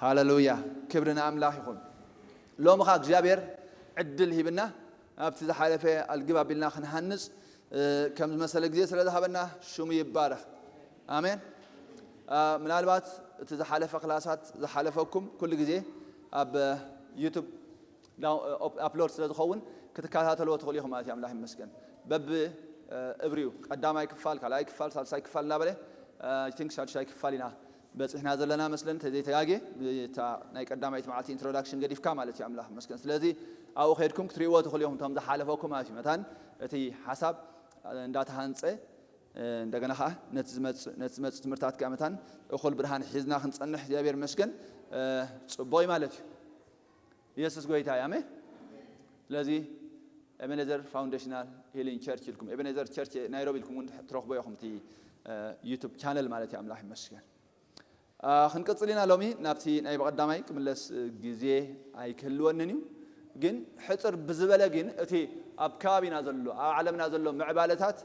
ሃሌሉያ፣ ክብሪ ንኣምላኽ ይኹን። ሎሚ ኸኣ እግዚኣብሔር ዕድል ሂብና ኣብቲ ዝሓለፈ ኣልግብ ኣቢልና ክንሃንጽ፣ እ፣ ከም ዝመሰለ ግዜ ስለ ዝሃበና ሽሙ ይባረኽ። ኣሜን። እ፣ ምናልባት እቲ ዝሓለፈ ክላሳት ዝሓለፈኩም ኩሉ ግዜ ኣብ ዩቱብ ዳው-፣ ኦፕ-፣ ኣፕሎድ ስለ ዝኸውን ክትከታተልዎ ትኽእሉ ኢኹም ማለት እዩ። ኣምላኽ ይመስገን። በብ፣ እ፣ እብሪኡ ቀዳማይ ክፋል፣ ካልኣይ ክፋል፣ ሳልሳይ ክፋል እናበለ፣ እ፣ I think ሳድሻይ ክፋል ኢና በጺሕና ዘለና መስለን፣ እንተዘይተጋጌ፣ እታ ናይ ቀዳማይቲ መዓልቲ ኢንትሮዳክሽን ገዲፍካ ማለት እዩ። ኣምላኽ ይመስገን። ስለዚ ኣብኡ ከድኩም ክትርእይዎ ትኽእሉ ኢኹም፣ እቶም ዝሓለፈኩም ማለት እዩ። መታን እቲ ሓሳብ እንዳተሃንጸ፣ እ፣ እንደገና ኸኣ ነቲ ዝመጽእ፣ ነቲ ዝመጽእ ትምህርትታት ከኣ መታን እኹል ብርሃን ሒዝና ክንጸንሕ እግዚኣብሔር ይመስገን፣ እ፣ ጽቡቕ እዩ ማለት እዩ። ኢየሱስ ጎይታ እዩ። ኣሜን። ስለዚ ኤቤኔዘር ፋውንዴሽናል ሂሊንግ ቸርች ኢልኩም፣ ኤቤኔዘር ቸርች ናይሮቢ ኢልኩም እውን ትረኽቦ ኢኹም፣ እቲ፣ እ፣ ዩቱብ ቻነል ማለት እዩ። ኣምላኽ ይመስገን። እ፣ ክንቅጽል ኢና ሎሚ ናብቲ ናይ ብቐዳማይ ክምለስ፣ እ፣ ግዜ ኣይክህልወንን እዩ። ግን ሕጽር ብዝበለ ግን እቲ ኣብ ከባቢና ዘሎ፣ ኣብ ዓለምና ዘሎ ምዕባለታት፣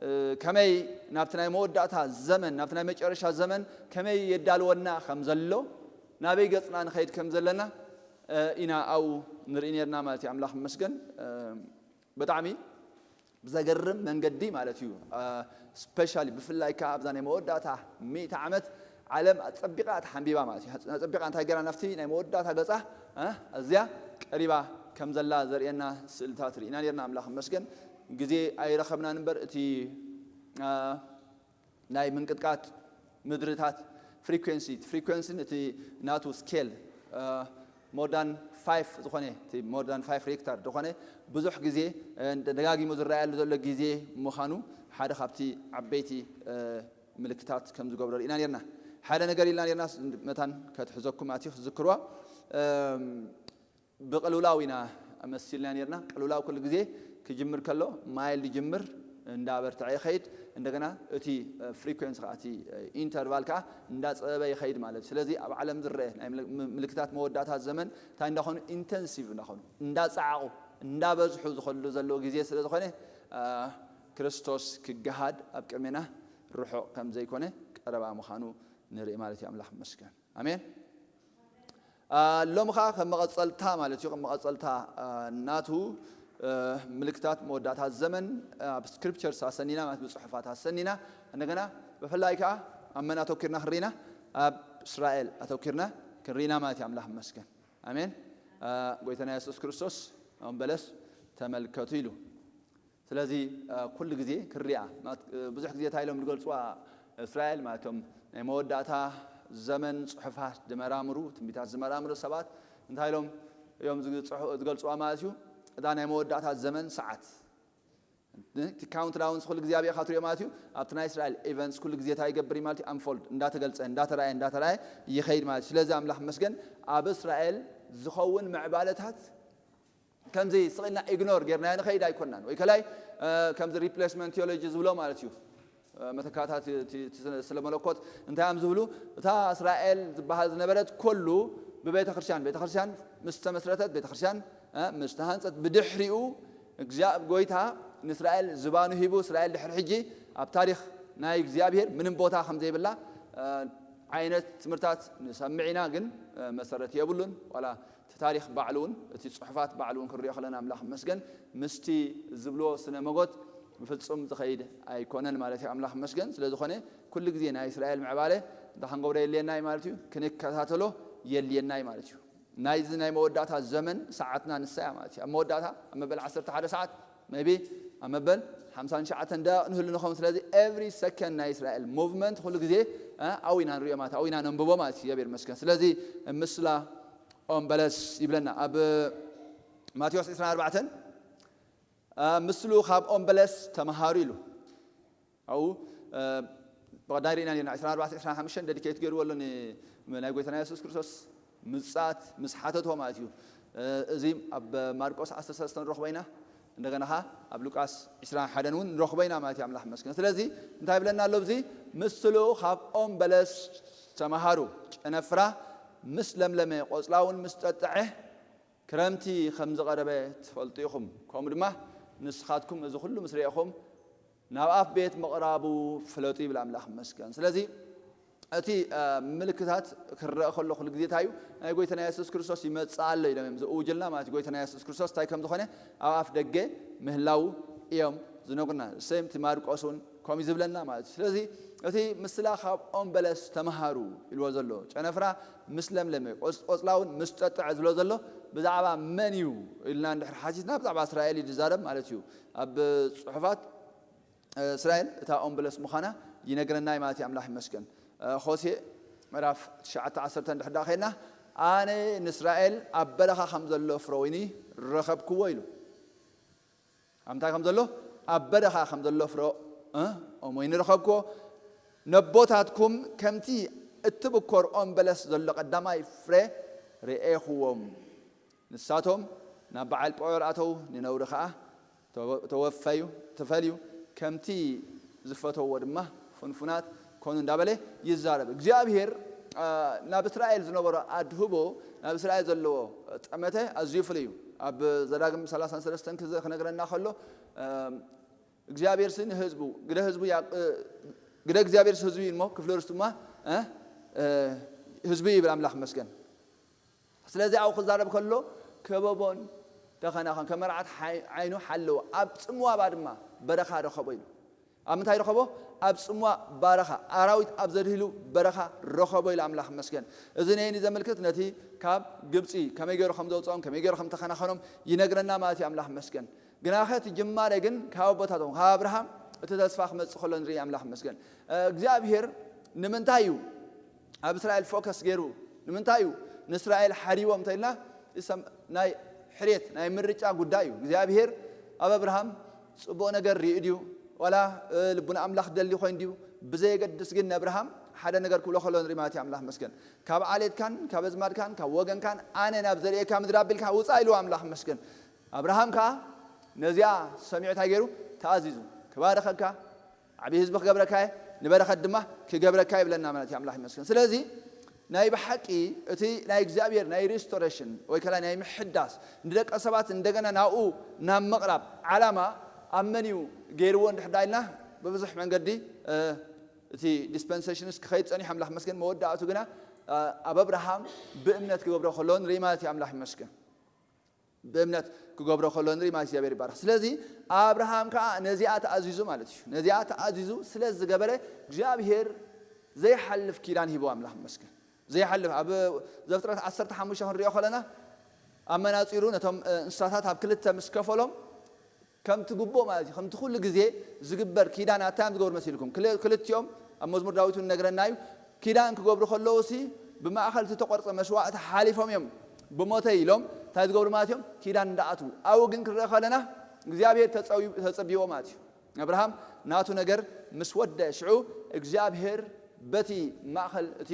እ፣ ከመይ ናብቲ ናይ መወዳእታ ዘመን፣ ናብቲ ናይ መጨረሻ ዘመን ከመይ የዳልወና ከም ዘሎ፣ ናበይ ገጽና ንኸይድ ከም ዘለና፣ እ፣ ኢና ኣብኡ ንርኢ ነርና ማለት እዩ። ኣምላኽ ይመስገን። እ፣ ብጣዕሚ ብዘገርም መንገዲ ማለት እዩ። እ፣ ስፔሻሊ ብፍላይ ከኣ ኣብዛ ናይ መወዳእታ ሚእቲ ዓመት ዓለም ኣጸቢቓ ተሓንቢባ ማለት እዩ። ኣጸቢቓ እንታይ ገይራ ናብቲ ናይ መወዳእታ ገጻ፣ እ፣ ኣዝያ ቀሪባ ከም ዘላ ዘርእየና ስእልታት ርኢና ነርና። ኣምላኽ ይመስገን። ግዜ ኣይረኸብናን እምበር እቲ፣ እ፣ ናይ ምንቅጥቃጥ ምድርታት ፍሪኩንሲ፣ ፍሪኩንሲን እቲ ናቱ ስኬል፣ እ፣ more than five ዝኾነ፣ እቲ more than five ሬክተር ዝኾነ ብዙሕ ግዜ፣ እ፣ ደጋጊሙ ዝረኣየሉ ዘሎ ግዜ ምዃኑ ሓደ ካብቲ ዓበይቲ፣ እ፣ ምልክታት ከም ዝገብሮ ርኢና ነርና። ሓደ ነገር ኢልና ነርና፣ መታን ከትሕዘኩም ኣትዩ ክትዝክርዋ። እም፣ ብቅልውላው ኢና ኣመሲልና ነርና። ቅልውላው ኩሉ ግዜ ክጅምር ከሎ ማይልድ ይጅምር፣ እንዳበርትዐ ይኸይድ። እንደገና እቲ፣ እ፣ ፍሪኩንሲ ከኣ፣ እቲ፣ እ፣ ኢንተርቫል ከኣ እንዳጸበበ ይኸይድ ማለት እዩ። ስለዚ ኣብ ዓለም ዝረአ ናይ ምል-፣ ም-፣ ምልክታት መወዳእታ ዘመን እንታይ እንዳኾኑ፣ ኢንተንሲቭ እንዳኾኑ፣ እንዳጸዓቑ፣ እንዳበዝሑ ዝኸዱ ዘለዉ ግዜ ስለ ዝኾነ፣ እ፣ ክርስቶስ ክገሃድ ኣብ ቅድሜና ርሑቕ ከም ዘይኮነ ቀረባ ምዃኑ ንርኢ ማለት እዩ። ኣምላኽ ይመስገን። ኣሜን። አ፣ ሎሚ ኸዓ ከም መቐጸልታ ማለት እዩ፣ ከም መቐጸልታ፣ አ፣ ናቱ፣ አ፣ ምልክታት መወዳእታ ዘመን፣ አ፣ ኣብ ስክሪፕቸርስ ኣሰኒና ማለት ብጽሑፋት ኣሰኒና፣ እንደገና ብፍላይ ከኣ ኣብ መን ኣተኪርና ክንርኢና? ኣብ እስራኤል ኣተኪርና ክንርኢና ማለት እዩ። ኣምላኽ ይመስገን። ኣሜን። አ፣ ጎይታና የሱስ ክርስቶስ ኦም በለስ ተመልከቱ ኢሉ። ስለዚ፣ እ፣ ኩሉ ግዜ ክርኣ፣ ማለት፣ እ፣ ብዙሕ ግዜ እንታይ ኢሎም ዝገልጽዋ እስራኤል፣ ማለት፣ እቶም ናይ መወዳእታ ዘመን ጽሑፋት ዝመራምሩ፣ ትንቢታት ዝመራምሩ ሰባት እንታይ ኢሎም እዮም ዝግጽሑ-፣ ዝገልጽዋ ማለት እዩ? እታ ናይ መወዳእታ ዘመን ሰዓት። እቲ ካውንት ዳውንስ ኩሉ ግዜ ኣበይ ኢኻ ትሪኦ ማለት እዩ? ኣብቲ ናይ እስራኤል ኢቨንትስ ኩሉ ግዜ እንታይ ይገብር እዩ ማለት እዩ? ኣንፎልድ፣ እንዳተገልጸ፣ እንዳተራእየ፣ እንዳተራእየ ይኸይድ ማለት እዩ። ስለዚ ኣምላኽ ይመስገን፣ ኣብ እስራኤል ዝኸውን ምዕባለታት ከምዚ ስቕ ኢልና ኢግኖር ጌርናዮ ንኸይድ ኣይኮናን። ወይ ከላይ፣ እ፣ ከምዚ ሪፕሌስመንት ቲዮሎጂ ዝብሎ ማለት እዩ። እ፣ መተካእታ እቲ፣ እቲ፣ እቲ ስነ፣ ስነ መለኮት እንታይ እዮም ዝብሉ? እታ እስራኤል ዝበሃል ዝነበረት ኩሉ ብቤተ ክርስቲያን፣ ቤተ ክርስቲያን ምስ ተመስረተት፣ ቤተ ክርስቲያን፣ እ፣ ምስ ተሃንጸት፣ ብድሕሪኡ እግዚኣብ-፣ ጎይታ ንእስራኤል ዝባኑ ሂቡ፣ እስራኤል ድሕሪ ሕጂ ኣብ ታሪኽ ናይ እግዚኣብሔር ምንም ቦታ ከም ዘይብላ፣ እ፣ ዓይነት ትምህርታት ንሰምዕ ኢና፣ ግን፣ እ፣ መሰረት የብሉን። ዋላ እቲ ታሪኽ ባዕሉ እውን፣ እቲ ጽሑፋት ባዕሉ እውን ክንሪኦ ከለና፣ ኣምላኽ ይመስገን፣ ምስቲ ዝብልዎ ስነ መጎት ብፍጹም ዝኸይድ ኣይኮነን ማለት እዩ። ኣምላኽ ይመስገን። ስለ ዝኾነ፣ ኩሉ ግዜ ናይ እስራኤል ምዕባለ እንታይ ክንገብሮ የድልየና እዩ ማለት እዩ? ክንከታተሎ የድልየና እዩ ማለት እዩ። ናይዚ ናይ መወዳእታ ዘመን ሰዓትና ንሳ እያ ማለት እዩ። ኣብ መወዳእታ፣ ኣብ መበል ዓሰርተ ሓደ ሰዓት፣ ሜይቢ ኣብ መበል ሓምሳን ትሽዓተን ደቂቕ ንህሉ ንኸውን። ስለዚ፣ ኤቭሪ ሰከንድ ናይ እስራኤል ሙቭመንት ኩሉ ግዜ፣ እ፣ ኣብኡ ኢና ንሪኦ ማለት፣ ኣብኡ ኢና ነንብቦ ማለት እዩ። እግዚኣብሔር ይመስገን። ስለዚ፣ ምስላ ኦም በለስ ይብለና። ኣብ ማቴዎስ ዕስራን ኣርባዕተን፣ እ፣ ምስሉ ካብ ኦም በለስ ተመሃሩ ኢሉ። ኣብኡ፣ እ፣ ብቐዳይ ርኢና ነርና፣ ዕስራን ኣርባዕተን፣ ዕስራን ሓሙሽተን ደዲኬት ገይርዎ ኣሎ ን-፣ ናይ ጎይታና የሱስ ክርስቶስ ምጽኣት ምስ ሓተትዎ ማለት እዩ። እ፣ እዚ ኣብ ማርቆስ ዓሰርተ ሰለስተ ንረኽቦ ኢና። እንደገና ኸዓ ኣብ ሉቃስ ዕስራን ሓደን እውን ንረኽቦ ኢና ማለት እዩ። ኣምላኽ ይመስገን። ስለዚ እንታይ ይብለና ኣሎ ኣብዚ? ምስሉ ካብ ኦም በለስ ተመሃሩ። ጨነፍራ ምስ ለምለመ፣ ቆጽላ እውን ምስ ጠጥዐ፣ ክረምቲ ከም ዝቐረበ ትፈልጡ ኢኹም። ከምኡ ድማ ንስኻትኩም እዚ ኩሉ ምስ ርኤኹም ናብ ኣፍ ቤት ምቕራቡ ፍለጡ ይብል። ኣምላኽ ይመስገን። ስለዚ እቲ ምልክታት ክረአ ከሎ ኩሉ ግዜ እንታይ እዩ? ናይ ጎይታና የሱስ ክርስቶስ ይመጽእ ኣሎ ኢሎም እዮም ዝእውጅልና ማለት እዩ። ጎይታና የሱስ ክርስቶስ እንታይ ከም ዝኾነ ኣብ ኣፍ ደገ ምህላዉ እዮም ዝነግሩና። ሰም እቲ ማርቆስ እውን ከምኡ ዝብለና ማለት እዩ። ስለዚ እቲ ምስላ ካብ ኦም በለስ ተምሃሩ ኢልዎ ዘሎ ጨነፍራ ምስ ለምለመ፣ ቆጽ- ቆጽላ እውን ምስ ጠጥዐ ዝብሎ ዘሎ ብዛዕባ መን እዩ ኢልና እንድሕር ሓቲትና ብዛዕባ እስራኤል እዩ ዝዛረብ ማለት እዩ። ኣብ ጽሑፋት እስራኤል እታ ኦም በለስ ምዃና ይነግረና እዩ ማለት እዩ። ኣምላኽ ይመስገን። ሆሴእ ምዕራፍ ትሽዓተ ዓሰርተ እንድሕር ደኣ ኸይድና ኣነ ንእስራኤል ኣብ በረኻ ከም ዘሎ ፍረ ወይኒ ረኸብክዎ ኢሉ። ኣብ እንታይ ከም ዘሎ? ኣብ በረኻ ከም ዘሎ ፍረ ኦም ወይኒ ረኸብክዎ። ነቦታትኩም ከምቲ እትብኮር ኦም በለስ ዘሎ ቀዳማይ ፍረ ርኤኽዎም። ንሳቶም ናብ በዓል ጳኦር ኣተዉ፣ ንነውሪ ኸኣ ተወፈዩ፣ ተፈልዩ፣ ከምቲ ዝፈተዎ ድማ ፍንፉናት ኮኑ እንዳበለ ይዛረብ። እግዚኣብሔር ናብ እስራኤል ዝነበሮ ኣድህቦ ናብ እስራኤል ዘለዎ ጠመተ ኣዝዩ ፍሉይ እዩ። ኣብ ዘዳግም ሰላሳን ሰለስተን ክነግረና ከሎ እግዚኣብሔር ሲ ንህዝቡ ግደ ህዝቡ ግደ እግዚኣብሔር ህዝቡ እዩ እሞ ክፍለ ርስቱ ድማ ህዝቡ ይብል ኣምላኽ መስገን። ስለዚ ኣብኡ ክዛረብ ከሎ ከበቦን ተኸናኸን ከመርዓት ዓይኑ ሓለዎ ኣብ ጽምዋ ባድማ በረኻ ረኸቦ ኢሉ። ኣብ ምንታይ ረኸቦ? ኣብ ጽምዋ ባረኻ ኣራዊት ኣብ ዘድህሉ በረኻ ረኸቦ ኢሉ ኣምላኽ መስገን። እዚ ነየኒ ዘመልክት ነቲ ካብ ግብፂ ከመይ ገይሩ ከም ዘውፅኦም ከመይ ገይሩ ከም ተኸናኸኖም ይነግረና ማለት እዩ ኣምላኽ መስገን። ግናኸ እቲ ጅማሬ ግን ካብ ኣቦታቶም ካብ ኣብርሃም እቲ ተስፋ ክመፅእ ከሎ ንርኢ ኣምላኽ መስገን። እግዚኣብሔር ንምንታይ እዩ ኣብ እስራኤል ፎከስ ገይሩ? ንምንታይ እዩ ንእስራኤል ሓሪዎም እንተኢልና ናይ ሕርየት ናይ ምርጫ ጉዳይ እዩ። እግዚኣብሔር ኣብ ኣብርሃም ፅቡቕ ነገር ሪኡ ድዩ ዋላ ልቡን ኣምላኽ ደሊ ኮይኑ ድዩ ብዘየገድስ ግን ንኣብርሃም ሓደ ነገር ክብሎ ከሎ ንርኢ ማለት እዩ ኣምላኽ መስገን። ካብ ዓሌትካን ካብ ኣዝማድካን ካብ ወገንካን ኣነ ናብ ዘርእየካ ምድሪ ኣቢልካ ውፃእ ኢልዎ ኣምላኽ መስገን። ኣብርሃም ከዓ ነዚኣ ሰሚዑ እንታይ ገይሩ? ተኣዚዙ። ክባርኸካ፣ ዓብዪ ህዝቢ ክገብረካ እየ፣ ንበረኸት ድማ ክገብረካ ይብለና ማለት እዩ ኣምላኽ ይመስገን። ስለዚ ናይ ብሓቂ እቲ ናይ እግዚኣብሔር ናይ ሪስቶሬሽን ወይ ከላ ናይ ምሕዳስ ንደቂ ሰባት እንደገና ናብኡ ናብ ምቕራብ ዓላማ ኣብ መን እዩ ገይርዎ እንድሕር ዳ ኢልና ብብዙሕ መንገዲ እቲ ዲስፐንሴሽንስ ክኸይድ ፀኒሑ ኣምላኽ መስገን። መወዳእቱ ግና ኣብ ኣብርሃም ብእምነት ክገብሮ ከሎ ንርኢ ማለት እዩ ኣምላኽ ይመስገን። ብእምነት ክገብሮ ከሎ ንርኢ ማለት እግዚኣብሔር ይባርክ። ስለዚ ኣብርሃም ከዓ ነዚኣ ተኣዚዙ ማለት እዩ። ነዚኣ ተኣዚዙ ስለ ዝገበረ እግዚኣብሔር ዘይሓልፍ ኪዳን ሂቦ ኣምላኽ መስገን። ዘይሓልፍ ኣብ ዘፍጥረት ዓሰርተ ሓሙሽተ ክንሪኦ ከለና ኣመናፂሩ ነቶም እንስሳታት ኣብ ክልተ ምስ ከፈሎም ከምቲ ግቡእ ማለት እዩ ከምቲ ኩሉ ግዜ ዝግበር ኪዳን ኣታዮም ዝገብሩ መሲልኩም ክልቲኦም ኣብ መዝሙር ዳዊት እውን ነግረና እዩ። ኪዳን ክገብሩ ከለዉ ሲ ብማእኸል እቲ ተቆርፀ መስዋእቲ ሓሊፎም እዮም ብሞተይ ኢሎም እንታይ ዝገብሩ ማለት እዮም ኪዳን እንዳኣትዉ ኣብኡ ግን ክንርኢ ከለና እግዚኣብሔር ተፀቢዎ ማለት እዩ። ኣብርሃም ናቱ ነገር ምስ ወደ ሽዑ እግዚኣብሔር በቲ ማእኸል እቲ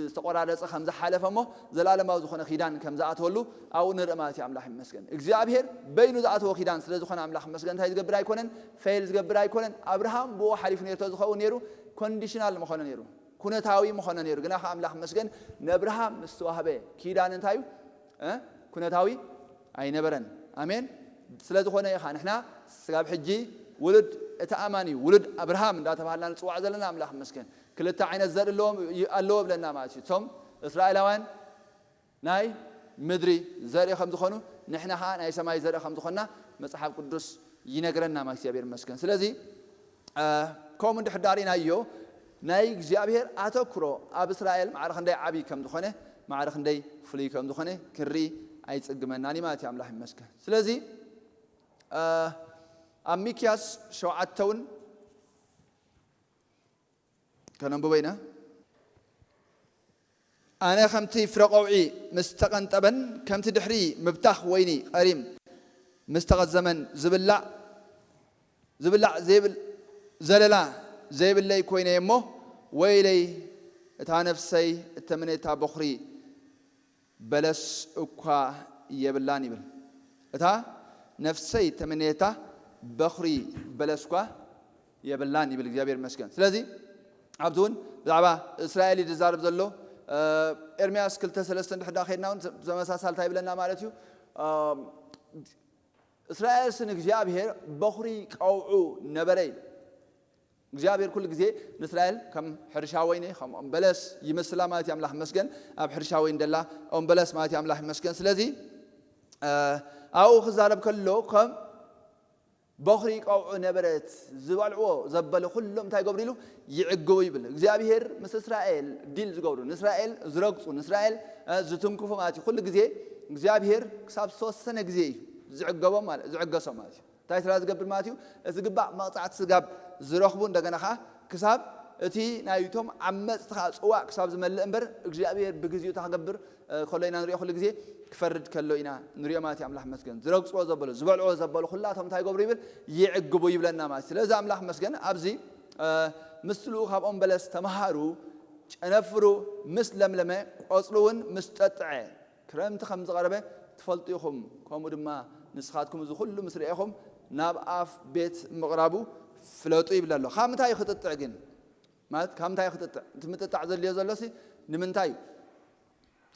ዝተቆራረፀ ከም ዝሓለፈ እሞ ዘላለማዊ ዝኾነ ኪዳን ከም ዝኣተወሉ ኣብኡ ንርኢ ማለት እዩ ኣምላኽ ይመስገን እግዚኣብሔር በይኑ ዝኣተወ ኪዳን ስለ ዝኾነ ኣምላኽ ይመስገን እንታይ ዝገብር ኣይኮነን ፌል ዝገብር ኣይኮነን ኣብርሃም ብኡ ሓሊፉ ነርቶ ዝኸውን ነይሩ ኮንዲሽናል ምኾነ ነይሩ ኩነታዊ ምኾነ ነይሩ ግና ከ ኣምላኽ ይመስገን ንኣብርሃም ምስ ተዋህበ ኪዳን እንታይ እዩ ኩነታዊ ኣይነበረን ኣሜን ስለ ዝኾነ ኢኻ ንሕና ስጋብ ሕጂ ውሉድ እቲ ኣማኒ ውሉድ ኣብርሃም እንዳተባሃልና ንፅዋዕ ዘለና ኣምላኽ ይመስገን ክልተ ዓይነት ዘርኢ ኣለዎ ብለና ማለት እዩ እቶም እስራኤላውያን ናይ ምድሪ ዘርኢ ከም ዝኾኑ ንሕና ከዓ ናይ ሰማይ ዘርኢ ከም ዝኾንና መፅሓፍ ቅዱስ ይነግረና ማለት እግዚኣብሔር ይመስገን ስለዚ ከምኡ እንድሕር ዳሪናዮ ናይ እግዚኣብሔር ኣተክሮ ኣብ እስራኤል ማዕረ ክንደይ ዓብዪ ከም ዝኾነ ማዕረ ክንደይ ፍሉይ ከም ዝኾነ ክንርኢ ኣይፅግመናን ማለት እዩ ኣምላኽ ይመስገን ስለዚ ኣብ ሚክያስ ሸውዓተ እውን ከነንብቦ ኢና ኣነ ከምቲ ፍረ ቀውዒ ምስ ተቐንጠበን ከምቲ ድሕሪ ምብታኽ ወይኒ ቀሪም ምስ ተቐዘመን ዝብላዕ ዝብላዕ ዘይብል ዘለላ ዘይብለይ ኮይነ እሞ ወይለይ እታ ነፍሰይ እተመነታ በኹሪ በለስ እኳ የብላን ይብል። እታ ነፍሰይ እተመነታ በኹሪ በለስ እኳ የብላን ይብል እግዚኣብሔር ይመስገን። ስለዚ ኣብዚ እውን ብዛዕባ እስራኤል እዩ ዝዛረብ ዘሎ። ኤርምያስ ክልተ ሰለስተ እንድሕር ዳ ከይድና እውን ተመሳሳሊ እንታይ ይብለና ማለት እዩ? እስራኤልስ ንእግዚኣብሔር በኹሪ ቀውዑ ነበረ ኢሉ። እግዚኣብሔር ኩሉ ግዜ ንእስራኤል ከም ሕርሻ ወይኒ ከም ኦም በለስ ይመስላ ማለት እዩ። ኣምላኽ ይመስገን። ኣብ ሕርሻ ወይኒ ደላ ኦም በለስ ማለት እዩ። ኣምላኽ ይመስገን። ስለዚ ኣብኡ ክዛረብ ከሎ ከም በኹሪ ይቀብዑ ነበረት፣ ዝበልዕዎ ዘበሉ ኩሎም እንታይ ገብሩ ኢሉ ይዕግቡ ይብል እግዚኣብሔር። ምስ እስራኤል ዲል ዝገብሩ፣ ንእስራኤል ዝረግፁ፣ ንእስራኤል ዝትንክፉ ማለት እዩ። ኩሉ ግዜ እግዚኣብሔር ክሳብ ዝተወሰነ ግዜ እዩ ዝዕገቦም ማለት ዝዕገሶም ማለት እዩ። እንታይ ስራ ዝገብር ማለት እዩ? እቲ ግባእ መቕፃዕቲ ስጋብ ዝረኽቡ እንደገና ከዓ ክሳብ እቲ ናይቶም ዓመፅቲ ከዓ ፅዋዕ ክሳብ ዝመልእ እምበር እግዚኣብሔር ብግዜኡ እንታይ ክገብር ከሎ ኢና ንሪኦ? ኩሉ ግዜ ክፈርድ ከሎ ኢና ንሪኦ ማለት እዩ። ኣምላኽ መስገን ዝረግፅዎ ዘበሉ ዝበልዕዎ ዘበሉ ኩላቶም እንታይ ገብሩ ይብል? ይዕግቡ ይብለና ማለት እዩ። ስለዚ ኣምላኽ መስገን ኣብዚ ምስሉ ካብኦም በለስ ተምሃሩ፣ ጨነፍሩ ምስ ለምለመ ቆፅሉ እውን ምስ ጠጥዐ ክረምቲ ከም ዝቐረበ ትፈልጡ ኢኹም፣ ከምኡ ድማ ንስኻትኩም እዚ ኩሉ ምስ ርኤኹም ናብ ኣፍ ቤት ምቕራቡ ፍለጡ ይብል ኣሎ። ካብ ምንታይ ክጥጥዕ ግን? ማለት ካብ ምንታይ ክጥጥዕ? እቲ ምጥጣዕ ዘድልዮ ዘሎሲ ንምንታይ እዩ?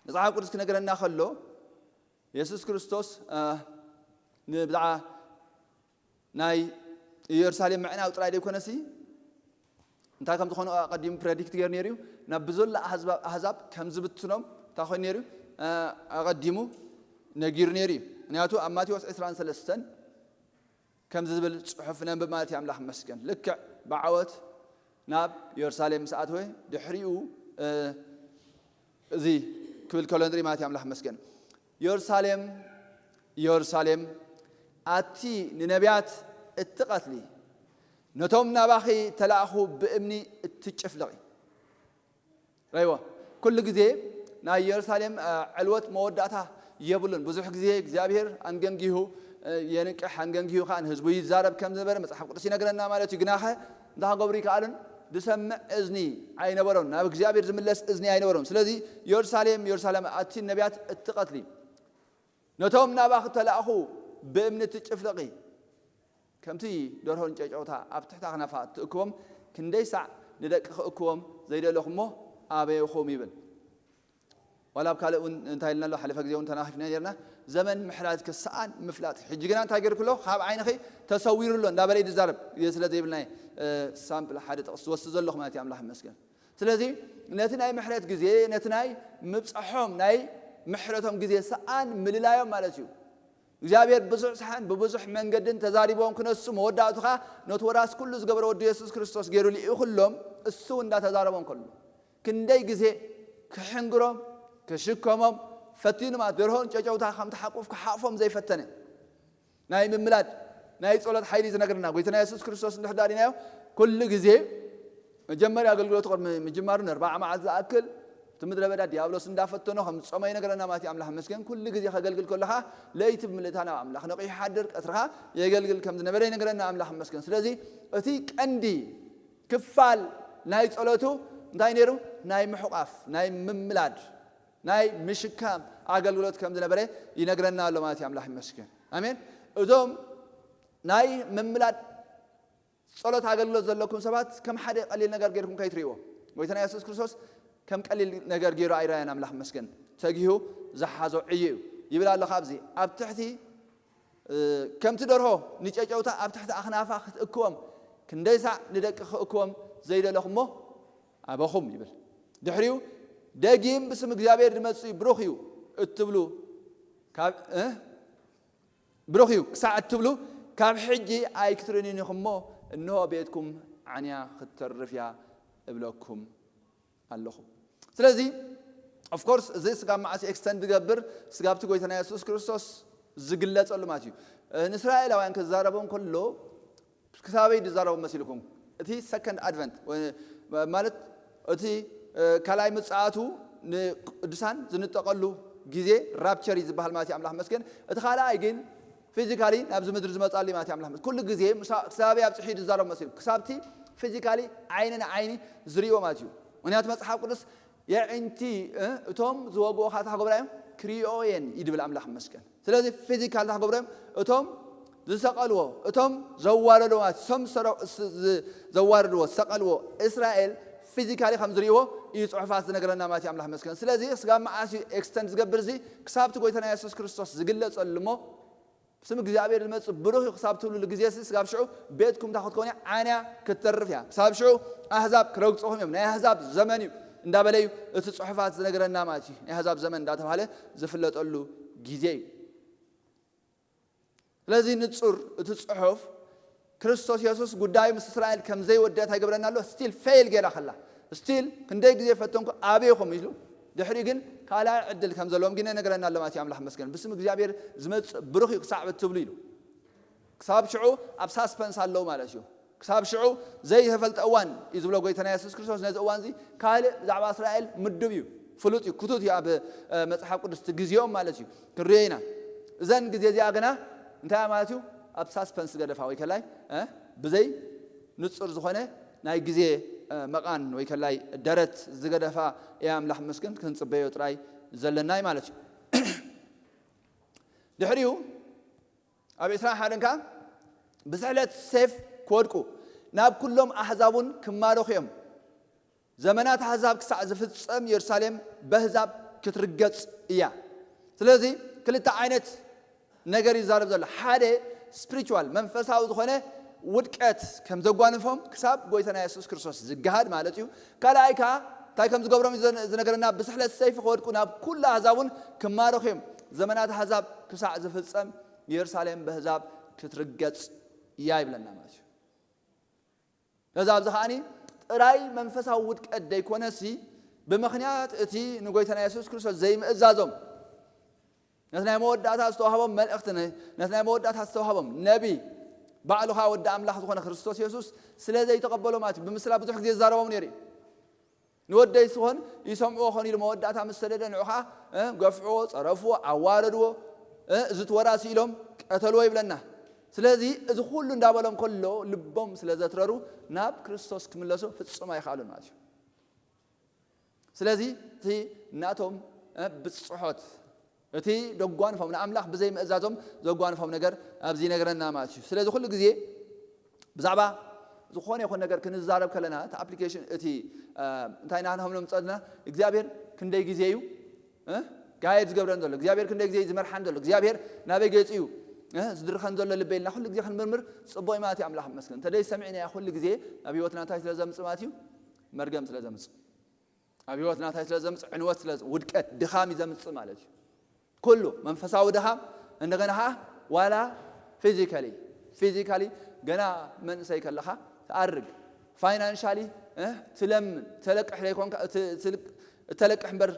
መጽሓፍ ቅዱስ ክነገረና ከሎ የሱስ ክርስቶስ ንብዛዕባ ናይ ኢየሩሳሌም ምዕናው ጥራይ ዘይኮነሲ እንታይ ከም ዝኾኑ ኣቐዲሙ ፕረዲክት ገይሩ ነይሩ እዩ። ናብ ብዘሎ ኣህዛብ ከም ዝብትኖም እንታይ ኮይኑ ነይሩ ኣቐዲሙ ነጊሩ ነይሩ እዩ። ምክንያቱ ኣብ ማቴዎስ ዕስራን ሰለስተን ከምዚ ዝብል ጽሑፍ ነንብብ ማለት እዩ። ኣምላኽ መስገን ልክዕ ብዓወት ናብ ኢየሩሳሌም ምስ ኣተወ ድሕሪኡ እዚ ክብል ከሎ ንርኢ ማለት እዩ። ኣምላኽ መስገን ኢየሩሳሌም ኢየሩሳሌም ኣቲ ንነቢያት እትቐትሊ ነቶም ናባኺ ተላእኹ ብእምኒ እትጭፍልቒ። ረይዎ ኩሉ ግዜ ናይ ኢየሩሳሌም ዕልወት መወዳእታ የብሉን። ብዙሕ ግዜ እግዚኣብሔር ኣንገንጊሁ የንቅሕ ኣንገንጊሁ ከዓ ንህዝቡ ይዛረብ ከም ዝነበረ መጽሓፍ ቅዱስ ይነግረና ማለት እዩ። ግናኸ እንታይ ክገብሩ ይከኣሉን? ዝሰምዕ እዝኒ ኣይነበሮም። ናብ እግዚኣብሔር ዝምለስ እዝኒ ኣይነበሮም። ስለዚ ኢየሩሳሌም ኢየሩሳሌም ኣቲ ነቢያት እትቐትሊ ነቶም ናባኺ ተላእኹ ብእምኒ ትጭፍልቒ ከምቲ ደርሆ ንጨጨውታ ኣብ ትሕቲ ኣኽናፋ ትእክቦም ክንደይ ሳዕ ንደቂ ክእክቦም ዘይደለኹሞ ኣበይኹም ይብል። ዋላ ኣብ ካልእ እውን እንታይ ኢልና ኣሎ ሓለፈ ግዜ እውን ተናኺፍና ነርና። ዘመን ምሕረት ክሰኣን ምፍላጥ ሕጂ ግና እንታይ ገይርኩ ኣሎ ካብ ዓይንኺ ተሰዊሩ ኣሎ እንዳበለ እዩ ዝዛረብ። ግዜ ስለ ዘይብልና ሳምፕል ሓደ ጥቕስ ዝወስድ ዘለኹ ማለት እዩ። ኣምላኽ ይመስገን። ስለዚ ነቲ ናይ ምሕረት ግዜ ነቲ ናይ ምብፅሖም ናይ ምሕረቶም ግዜ ሰኣን ምልላዮም ማለት እዩ። እግዚኣብሔር ብዙሕ ሰሓን ብብዙሕ መንገድን ተዛሪቦም ክነሱ መወዳእቱ ከዓ ነቲ ወራስ ኩሉ ዝገበረ ወዲ የሱስ ክርስቶስ ገይሩ ልኢኹሎም እሱ እንዳተዛረቦም ከሎ ክንደይ ግዜ ክሕንግሮም ክሽከሞም ፈቲኑ ማለት ደርሆን ጨጨውታ ከም ተሓቁፍ ክሓፎም ዘይፈተነ ናይ ምምላድ ናይ ጸሎት ሓይሊ ዝነግርና ጎይታና የሱስ ክርስቶስ እንድሕር ዳሪናዮ ኩሉ ግዜ መጀመርያ ኣገልግሎቱ ቅድሚ ምጅማሩ ንኣርባዓ መዓልቲ ዝኣክል እቲ ምድረ በዳ ዲያብሎስ እንዳፈተኖ ከም ዝጸመ ይነግረና ማለት እዩ። ኣምላኽ መስገን ኩሉ ግዜ ከገልግል ከሎ ከዓ ለይቲ ብምልእታ ናብ ኣምላኽ ነቒሑ ይሓድር ቀትርኻ የገልግል ከም ዝነበረ ይነግረና ኣምላኽ መስገን። ስለዚ እቲ ቀንዲ ክፋል ናይ ጸሎቱ እንታይ ነይሩ? ናይ ምሕቋፍ ናይ ምምላድ ናይ ምሽካም ኣገልግሎት ከም ዝነበረ ይነግረና ኣሎ ማለት እዩ። ኣምላኽ ይመስገን። ኣሜን። እዞም ናይ ምምላድ ጸሎት ኣገልግሎት ዘለኩም ሰባት ከም ሓደ ቀሊል ነገር ገይርኩም ከይትርእይዎ። ጎይታና የሱስ ክርስቶስ ከም ቀሊል ነገር ገይሩ ኣይረኣየን። ኣምላኽ ይመስገን። ተጊሁ ዝሓዞ ዕዩ እዩ ይብል ኣሎ። ካብዚ ኣብ ትሕቲ ከምቲ ደርሆ ንጨጨውታ ኣብ ትሕቲ ኣኽናፋ ክትእክቦም ክንደይ ሳዕ ንደቂ ክእክቦም ዘይደለኹሞ ኣበኹም ይብል። ድሕሪኡ ደጊም ብስም እግዚኣብሔር ዝመጽእ ብሩኽ እዩ እትብሉ ካብ እ ብሩኽ እዩ ክሳዕ እትብሉ ካብ ሕጂ ኣይክትርንዩን ኢኹም እሞ እንሆ ቤትኩም ዓንያ ክትተርፍ እያ እብለኩም ኣለኹ። ስለዚ ኦፍኮርስ እዚ ስጋብ መዓስ ኤክስተንድ ዝገብር ስጋብቲ ጎይታና የሱስ ክርስቶስ ዝግለጸሉ ማለት እዩ። ንእስራኤላውያን ክዛረቦም ከሎ ክሳበይ ዝዛረቦም መሲልኩም? እቲ ሰከንድ ኣድቨንት ማለት እቲ ካልኣይ ምጽኣቱ ንቅዱሳን ዝንጠቀሉ ግዜ ራፕቸር እዩ ዝበሃል ማለት እዩ። ኣምላኽ መስገን። እቲ ካልኣይ ግን ፊዚካሊ ናብዚ ምድሪ ዝመጻሉ ማለት እዩ። ኣምላኽ ኩሉ ግዜ ክሳበይ ኣብጽሑ ዝዛረብ መሲሉ ክሳብቲ ፊዚካሊ ዓይኒ ንዓይኒ ዝርእዮ ማለት እዩ። ምክንያቱ መጽሓፍ ቅዱስ የዒንቲ እቶም ዝወግኦኻ እንታይ ክገብራ እዮም ክርእዮ እየን እዩ ድብል ኣምላኽ መስገን። ስለዚ ፊዚካል እንታይ ክገብሩ እዮም እቶም ዝሰቐልዎ እቶም ዘዋረድዎ ማለት እቶም ዘዋረድዎ ዝሰቐልዎ እስራኤል ፊዚካሊ ከም ዝርእይዎ እዩ ጽሑፋት ዝነግረና ማለት እዩ። ኣምላኽ መስገን። ስለዚ ስጋብ መዓስ እዩ ኤክስተንድ ዝገብር እዚ ክሳብቲ ጎይታና የሱስ ክርስቶስ ዝግለጸሉ እሞ ብስም እግዚኣብሔር ዝመጽእ ብሩኽ እዩ ክሳብ ትብሉሉ ግዜ ሲ፣ ስጋብ ሽዑ ቤትኩም እንታይ ክትኮኑ እያ? ዓንያ ክትተርፍ እያ። ክሳብ ሽዑ ኣህዛብ ክረግጽኹም እዮም። ናይ ኣህዛብ ዘመን እዩ እንዳበለ እዩ እቲ ጽሑፋት ዝነግረና ማለት እዩ። ናይ ኣህዛብ ዘመን እንዳተባሃለ ዝፍለጠሉ ግዜ እዩ። ስለዚ ንጹር እቲ ጽሑፍ ክርስቶስ የሱስ ጉዳዩ ምስ እስራኤል ከም ዘይወደት ኣይገብረና ኣሎ። ስቲል ፌል ገይራ ከላ፣ ስቲል ክንደይ ግዜ ፈተንኩ ኣበይኹም ኢሉ፣ ድሕሪ ግን ካልኣይ ዕድል ከም ዘለዎም ግን ነገረና ኣሎ ማለት እዩ። ኣምላኽ መስገን። ብስም እግዚኣብሔር ዝመጽእ ብሩኽ እዩ ክሳዕ እትብሉ ኢሉ። ክሳብ ሽዑ ኣብ ሳስፐንስ ኣለዉ ማለት እዩ። ክሳብ ሽዑ ዘይተፈልጠ እዋን እዩ ዝብሎ ጎይታና የሱስ ክርስቶስ። ነዚ እዋን እዚ ካልእ ብዛዕባ እስራኤል ምዱብ እዩ፣ ፍሉጥ እዩ፣ ክቱት እዩ ኣብ፣ እ፣ መጽሓፍ ቅዱስ እቲ ግዜኦም ማለት እዩ። ክንሪኦ ኢና። እዘን ግዜ እዚኣ ግና እንታይ እያ ማለት እዩ? ኣብ ሳስፐንስ ዝገደፋ ወይ ከላይ፣ እ፣ ብዘይ ንጹር ዝኾነ ናይ ግዜ፣ እ፣ መቓን ወይ ከላይ ደረት ዝገደፋ እያ። ኣምላኽ መስገን ክንጽበዮ ጥራይ ዘለናይ ማለት እዩ። ድሕሪኡ ኣብ ዕስራን ሓደን ከኣ ብስሕለት ሴፍ ክወድቁ ናብ ኩሎም ኣህዛብ እውን ክማረኹ እዮም። ዘመናት ኣህዛብ ክሳዕ ዝፍጸም የሩሳሌም በህዛብ ክትርገጽ እያ። ስለዚ ክልተ ዓይነት ነገር ይዛረብ ዘሎ። ሓደ ስፒሪቹዋል መንፈሳዊ ዝኾነ ውድቀት ከም ዘጓንፎም ክሳብ ጎይታና የሱስ ክርስቶስ ዝገሃድ ማለት እዩ። ካልኣይ ከኣ እንታይ ከም ዝገብሮም እዩ ዝነ-፣ ዝነገረና፣ ብስሕለት ሰይፊ ክወድቁ ናብ ኩሉ ኣህዛብ እውን ክማረኹ እዮም። ዘመናት ኣህዛብ ክሳዕ ዝፍጸም የሩሳሌም በህዛብ ክትርገጽ እያ ይብለና ማለት እዩ። ነዚ ኣብዚ ከዓኒ ጥራይ መንፈሳዊ ውድቀት ደይኮነሲ፣ ብምኽንያት እቲ ንጎይታና የሱስ ክርስቶስ ዘይምእዛዞም፣ ነቲ ናይ መወዳእታ ዝተዋህቦም መልእኽቲ፣ ነቲ ናይ መወዳእታ ዝተዋህቦም ነቢ፣ ባዕሉ ኸዓ ወዲ ኣምላኽ ዝኾነ ክርስቶስ የሱስ ስለ ዘይተቐበሎ ማለት እዩ። ብምስላ ብዙሕ ግዜ ዝዛረቦም ነይሩ እዩ። ንወደይ ስኾን ይሰምዕዎ ኾን ኢሉ መወዳእታ ምስ ሰደደ ንዑ ኸዓ፣ እ፣ ገፍዕዎ፣ ጸረፍዎ፣ ኣዋረድዎ፣ እ፣ እዚ ትወራሲ ኢሎም ቀተልዎ ይብለና። ስለዚ እዚ ኩሉ እንዳበሎም ከሎ ልቦም ስለ ዘትረሩ ናብ ክርስቶስ ክምለሱ ፍጹም ኣይኸኣሉን ማለት እዩ። ስለዚ እቲ ናቶም፣ እ፣ ብጽሖት፣ እቲ ደጓንፎም፣ ንኣምላኽ ብዘይ ምእዛዞም ዘጓንፎም ነገር ኣብዚ ይነግረና ማለት እዩ። ስለዚ ኩሉ ግዜ ብዛዕባ ዝኾነ ይኹን ነገር ክንዛረብ ከለና፣ እቲ ኣፕሊኬሽን፣ እቲ፣ እ፣ እንታይ ኢና ክንብሎ ምጸልና፣ እግዚኣብሔር ክንደይ ግዜ እዩ፣ እ፣ ጋይድ ዝገብረን ዘሎ፣ እግዚኣብሔር ክንደይ ግዜ እዩ ዝመርሓን ዘሎ፣ እግዚኣብሔር ናበይ ገጹ እዩ፣ እ፣ ዝድርኸን ዘሎ ልበይ ኢልና ኩሉ ግዜ ክንምርምር ጽቡቕ እዩ ማለት እዩ። ኣምላኽ ይመስገን። እንተደይ ሰሚዕናዮ ኩሉ ግዜ ኣብ ህይወትና እንታይ ስለ ዘምጽእ ማለት እዩ? መርገም ስለ ዘምጽእ። ኣብ ህይወትና እንታይ ስለ ዘምጽእ? ዕንወት ስለ፣ ውድቀት፣ ድኻም እዩ ዘምጽእ ማለት እዩ። ኩሉ መንፈሳዊ ድኻም፣ እንደገና ኸዓ ዋላ ፊዚካሊ፣ ፊዚካሊ ገና መንእሰይ ከለኻ ትኣርግ፣ ፋይናንሻሊ፣ እ፣ ትለምን፣ ተለቅሕ ዘይኮንካ፣ እ፣ ት-፣ ትልቅ-፣ እተለቅሕ እምበር